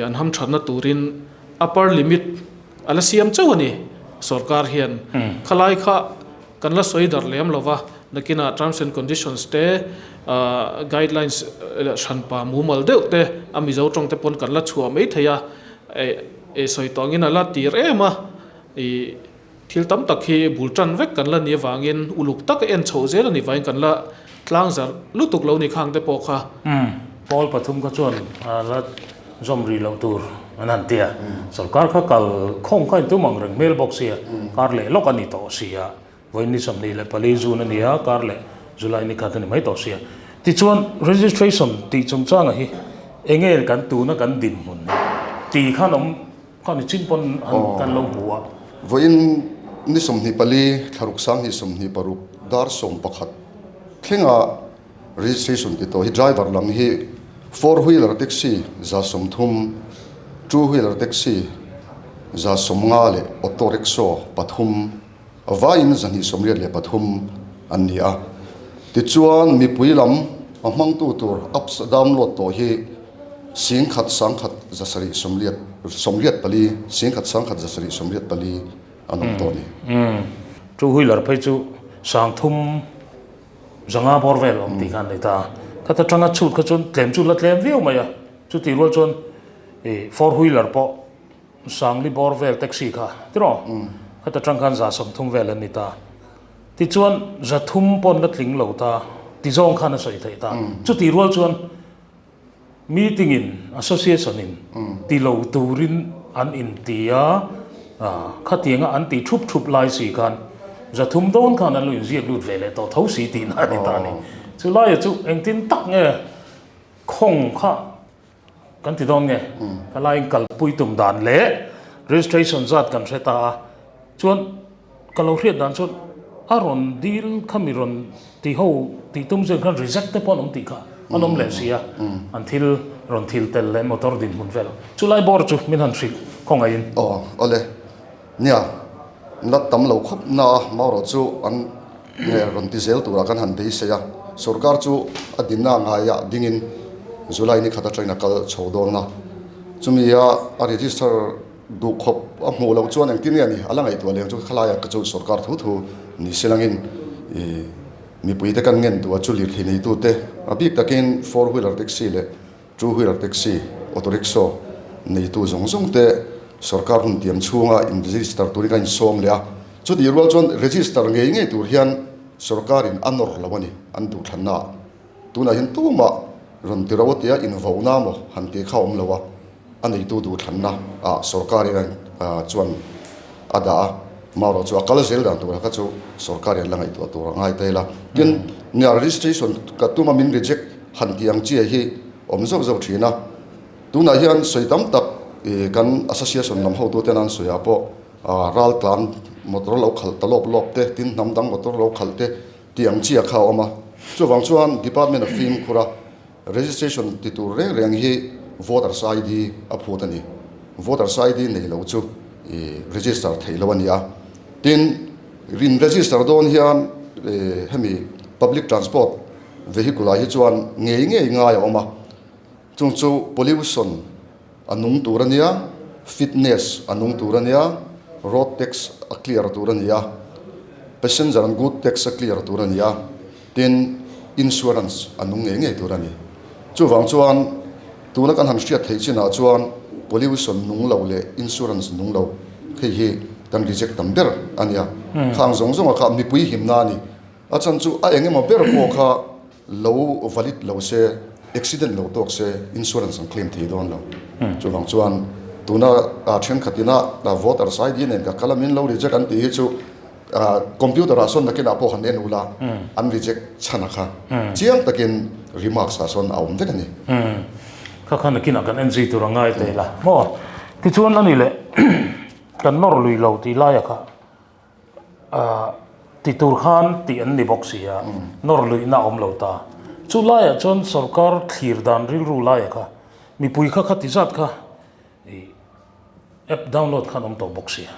H: an hamthatna turin upper limit a la siam chauh a ni sorkar hian. Khalai kha kan la sawi darh lem lo va, nakinah terms and conditions te guidelines hranpa mumal deuh te a Mizo tawng te pawn kan la chhuah mai thei a. E sawi tawh angin a la tir em a, i thil tam tak hi bul tan vek kan la ni avangin uluk taka en chhoh zel a ni vangin kan la tlang zarh lutuk lo ni khang te pawh kha.
G: Umm, Pawl pathum kha chuan a la zawm rih loh tur an han ti a, sorkar kha kal khawng kha intum ang reng hmel bawk sia, kar leh lawk a ni tawh sia, vawiin ni 24 June a ni a, kar leh July ni khat a ni mai tawh sia. Tichuan registration tih chungchanga hi eng nge kan tuna kan dinhmun hi tih khan awm khan i chin pawn han kan lo hmu a.
L: Vawiin ni 24 thlaruk sanghnih 26 dar 11 thlenga registration ti tawh hi driver lam hi four wheeler taxi 130, two wheeler taxi 150 leh auto rickshaw pathum Vaiin 283 an ni a, tichuan mipui lam a hmangtu tur apps download tawh hi 10 10 7 84, 10 10 7 84 an awm tawh a ni.
G: Two wheeler phei chu 30 5 bawr vel awm tih kha an nei ta a, khata tanga chhut kha chuan tlem chu la tlem viau mai a, chutih rual chuan four wheeler pawh Sangli bawr vel taxi kha tiraw? Khata tang khan 130 vel an ni ta. Tichuan 300 pawn la tling lo ta ti zawng khan a sawi theih ta. Chuti rual chuan meeting in association in ti lo turin an inti a, khatianga an ti thup thup lai si khan 300 dawn khan an lo inziak lut ve leh tawh tho si tihna a ni ta a ni. Chulaiah chu engtin tak nge khawng kha Kan ti dawn nge? Ka laiin kalpui tum dan leh registration zat kan hre ta a, chuan ka lo hriat dan chuan a rawn dil kha mi rawn ti ho tih tum zir khan reject te pawh an awm tih kha an awm leh si a, an thil rawn thil tel leh motor dinhmun vel chu lai bawr chu min han hrilh khawngaihin.
L: Aw awle, nia la tam lo khawp na a, marawh chu an Nge rawn ti zel turah kan han beisei a, sorkar chu a dinna ngaiah dingin July ni khat atangin a kal chho dawn a, chumi a a register duh khawp a hmuh loh chuan engtin nge ni a la ngaihtuah leng chu khalaiah ka chu sorkar thu thu ni se langin ih mipuite kan ngen duh a chu lirthei neitute a bik takin four wheeler taxi leh two wheeler taxi auto rickshaw neitu zawng zawng te sorkar hun tiam chhunga in register turin kan insawm leh a. Chutih rual chuan register ngei ngei tur hian sorkarin a nawr lo a ni, an duhthlanna ah. Tunah hian tumah rawn ti ro tia invohna maw han tih kha a awm lo a, a neitu duhthlanna ah sorkarin chuan a dah a, marawh chu a kal zel dan turah kha chu sorkarin an la ngaihtuah tur a ngai ta ila. Tin, nia registration ka tuma min reject han tih ang chiah hi awm zauh zauh thin a. Tunah hian sawi tam tak kan association lam hotuten an sawi ah pawh Ral tlan motor lo khalh ta lawp lawp te, tin hnam dang motor lo khalh te tih ang chi a kha a awm a. Chuvang chuan Department a fimkhur a, registration ti tur reng reng hi voters ID a phut a ni. Voters ID nei lo chu i register theih lo a ni a. Tin, in register dawn hian hemi public transport vehicle ah hi chuan ngei ngei ngai a awm a. Chung chu pollution a nung tur a nia, fitness a nung tur a nia, road tax a clear tur a ni a, passenger and good tax a clear tur a ni a, tin insurance a nung ngei ngei tur a ni. Chuvang chuan tuna kan han hriat theih chinah chuan pollution nung lo leh insurance nung lo hei hi kan reject tam ber a nia. Khang zawng zawnga kha mipui himna a ni. A chhan chu a eng emaw ber pawh kha Lo valid lo se, accident lo tawk se insurance an claim thei dawn lo. Chuvang chuan tuna thenkhat ina voters ID nen ka kal a min lo reject an tih hi chu computer ah sawn nakinah pawh han en ula an reject chhan a kha chiang takin remarks ah sawn a awm vek a ni.
G: Kha kha nakinah kan en zui tur a ngai thei la maw? Tichuan a ni leh kan nawr lui lo tih laia kha. Ti tur khan tih an ni bawk si a, nawr luihna a awm lo ta. Chu laiah chuan sorkar thlir dan rilru laiah kha mipui kha kha ti zat kha ih app download khan awm tawh bawk si a.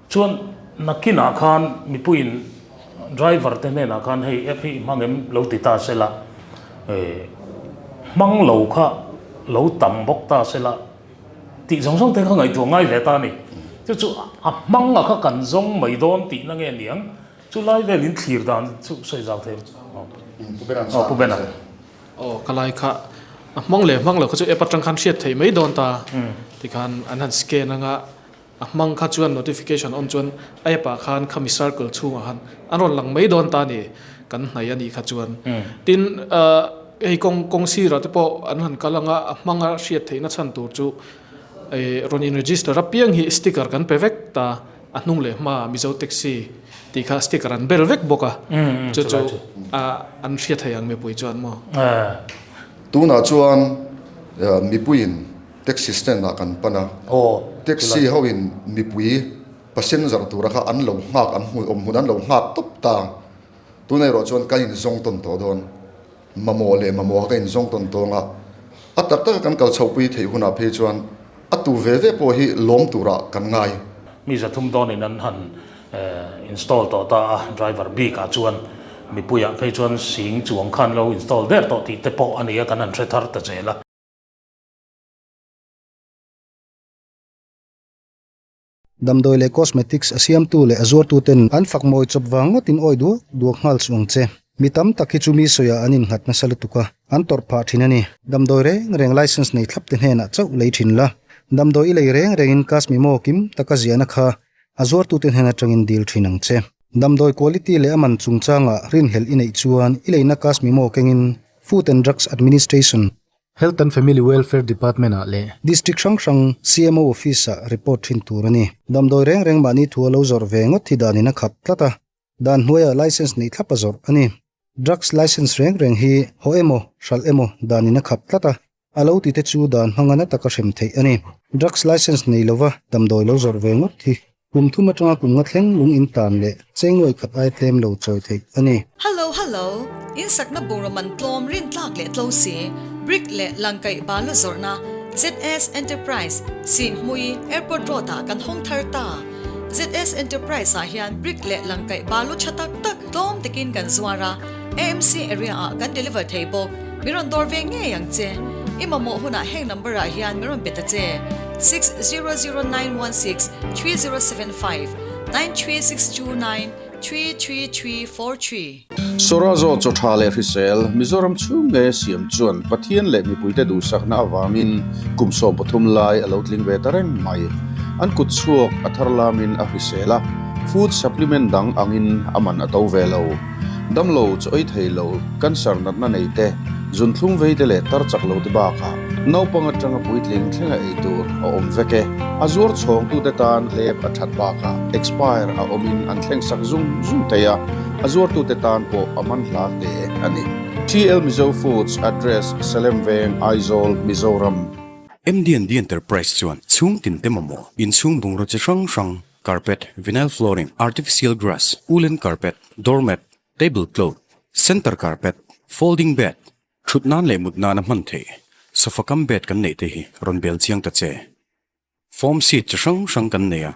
G: Chuan nakinah khan mipuiin driver te hnenah khan hei app hi i hmang em lo ti ta se la, hmang lo kha lo tam bawk ta se la, Tih zawng zawng te kha ngaihtuah ngai ve ta a ni. Chu chu a hmang a kha kan zawng mai dawn tihna nge niang? Chu lai vel in thlir dan chu sawi zau thei aw Pu Bena.
H: Aw ka lai kha a hmang leh hmang lo kha chu app atang khan hriat theih mai dawn ta tikhan an han scan anga a hmang kha chuan notification awm chuan app ah khan khami circle chhungah khan an rawn lang mai dawn ta a ni kan hnaih a nih kha chuan tin hei kawng kawng sirah te pawh an han kal anga a hmanga hriat theihna chhan tur chu rawn in register apiang hi sticker kan pe vek ta a hnung leh hma Mizo taxi tih kha sticker an bel vek bawk a chu chu an hriat thei ang mipui chuan maw.
L: Tunah chuan mipuiin Taxi stand ah kan pan a, taxi ho in mipui passenger tura kha an lo nghak an hmu awm hmun an lo nghak tawp ta, tunah erawh chuan ka inzawng tawn tawh dawn, mamawh leh mamawh kha ka inzawng tawn tawng a, a tak taka kan kal chhohpui theih hunah phei chuan a tu ve ve pawh hi lawm turah kan ngai.
G: Mi zathum dawnin an han install tawh ta a, driver bik ah chuan mipuiah phei chuan sing chuang khan lo install der tawh tih te pawh a ni a, kan han hre thar ta zel a.
A: Damdawi leh cosmetics a siamtu leh a zuartuten an fak mawi chawp vang ngawtin awi duak duak nghal chu ang che. Mi tam tak hi chu mi sawiah an innghat nasa lutuk a, an tawrh phah thin a ni. Damdawi reng reng license nei thlap te hnenah chauh lei thin la. Damdawi i lei reng rengin Kasmimo kim taka ziahna kha a zuartute hnen atangin dil thin ang che. Damdawi quality leh a man chungchangah rinhlelh i neih chuan i leina Kasmimo kengin Food and Drugs Administration,
J: Health and Family Welfare Department ah leh.
A: District hrang hrang CMO Office ah report thin tur a ni. Damdawi reng reng mahni thu a lo zawrh ve ngawt hi danin a khap tlat a, dan hnuaiah license neih thlap a zawrh a ni. Drugs license reng reng hi haw emaw, hralh emaw danin a khap tlat a, a lo tite chu dan hmanga na taka hrem theih a ni. Drugs license nei lova damdawi lo zawrh ve ngawt hi Kum thum atanga kum nga thleng lung in tan leh chengnuai khat ai tlem lo chawi theih a ni.
D: Hello hello, in sakna bungraw man tlawm rin tlak leh tlo si, brick leh langkaih balu zawrhna ZS Enterprise, Sihhmui, Airport Road ah kan hawng thar ta. ZS Enterprise ah hian brick leh langkaih balu tha tak tak tlawm takin kan zuar a, AMC area ah kan deliver thei bawk. Mi rawn dawr ve ngei ang che. I mamawh hunah heng number ah hian mi rawn pe ta che, 600916 3075 93629 33343.
B: Sawrazo chaw tha leh hrisel Mizoram chhung nge siam chuan Pathian leh mipuite duhsakna avangin kum 13 lai a lo tling ve ta reng mai. An kut chhuak a thar lamin a hrisel a, food supplement dang angin a man a to ve lo. Damlo chaw ei thei lo, cancer natna nei te, zunthlum vei te leh tar chak lo te bakah naupang atanga puitling thlenga ei tur a awm vek e. A zuar chhawngtute tan hlep a that bakah expire a awmin an thleng sak zung zung thei a, a zuartute tan pawh a man hla hle a ni. TL Mizo Foods Address, Salem Veng, Aizawl, Mizoram.
C: MDND Enterprise chuan chhungtin te mamawh inchhung bungraw chi hrang hrang. Carpet, vinyl flooring, artificial grass, woolen carpet, doormat, table cloth, center carpet, folding bed, thut nan leh mut nana hman theih, sofa cum bed kan neih te hi rawn bel chiang ta che. Foam seat chi hrang hrang kan nei a.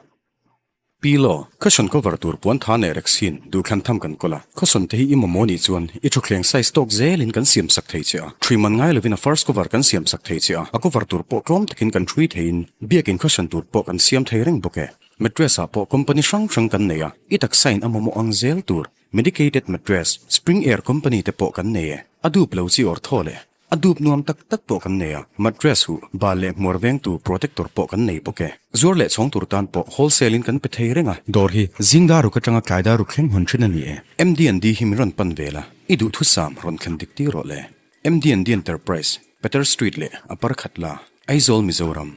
C: Pillow, cushion cover tur puan tha leh rexin duhthlan tham kan kawl a. Cushion te hi i mamawh nih chuan i thutthleng size tawk zelin kan siam sak thei che a. Thui man ngai lovin a first cover kan siam sak thei che a. A cover tur pawh tlawm takin kan thui theiin biakin cushion tur pawh kan siam thei reng bawk e. Mattress ah pawh company hrang hrang kan nei a, i taksa in a mamawh ang zel tur medicated mattress, spring air company te pawh kan nei e. A dup lo chi awr thaw leh A dup nuam tak tak pawh kan nei a, mattress huh, bal leh hmuar vengtu protector pawh kan nei bawk e. Zuar leh chhawng tur tan pawh wholesale in kan pe thei reng a. Dawr hi zing dar ruk atanga tlai dar ruk thleng hawn thin a ni e. MDND hi min rawn pan vel a, i duhthusam rawn thlen dik tir rawh le. MDND Enterprise, Peter Street leh a par khat la, Aizawl Mizoram.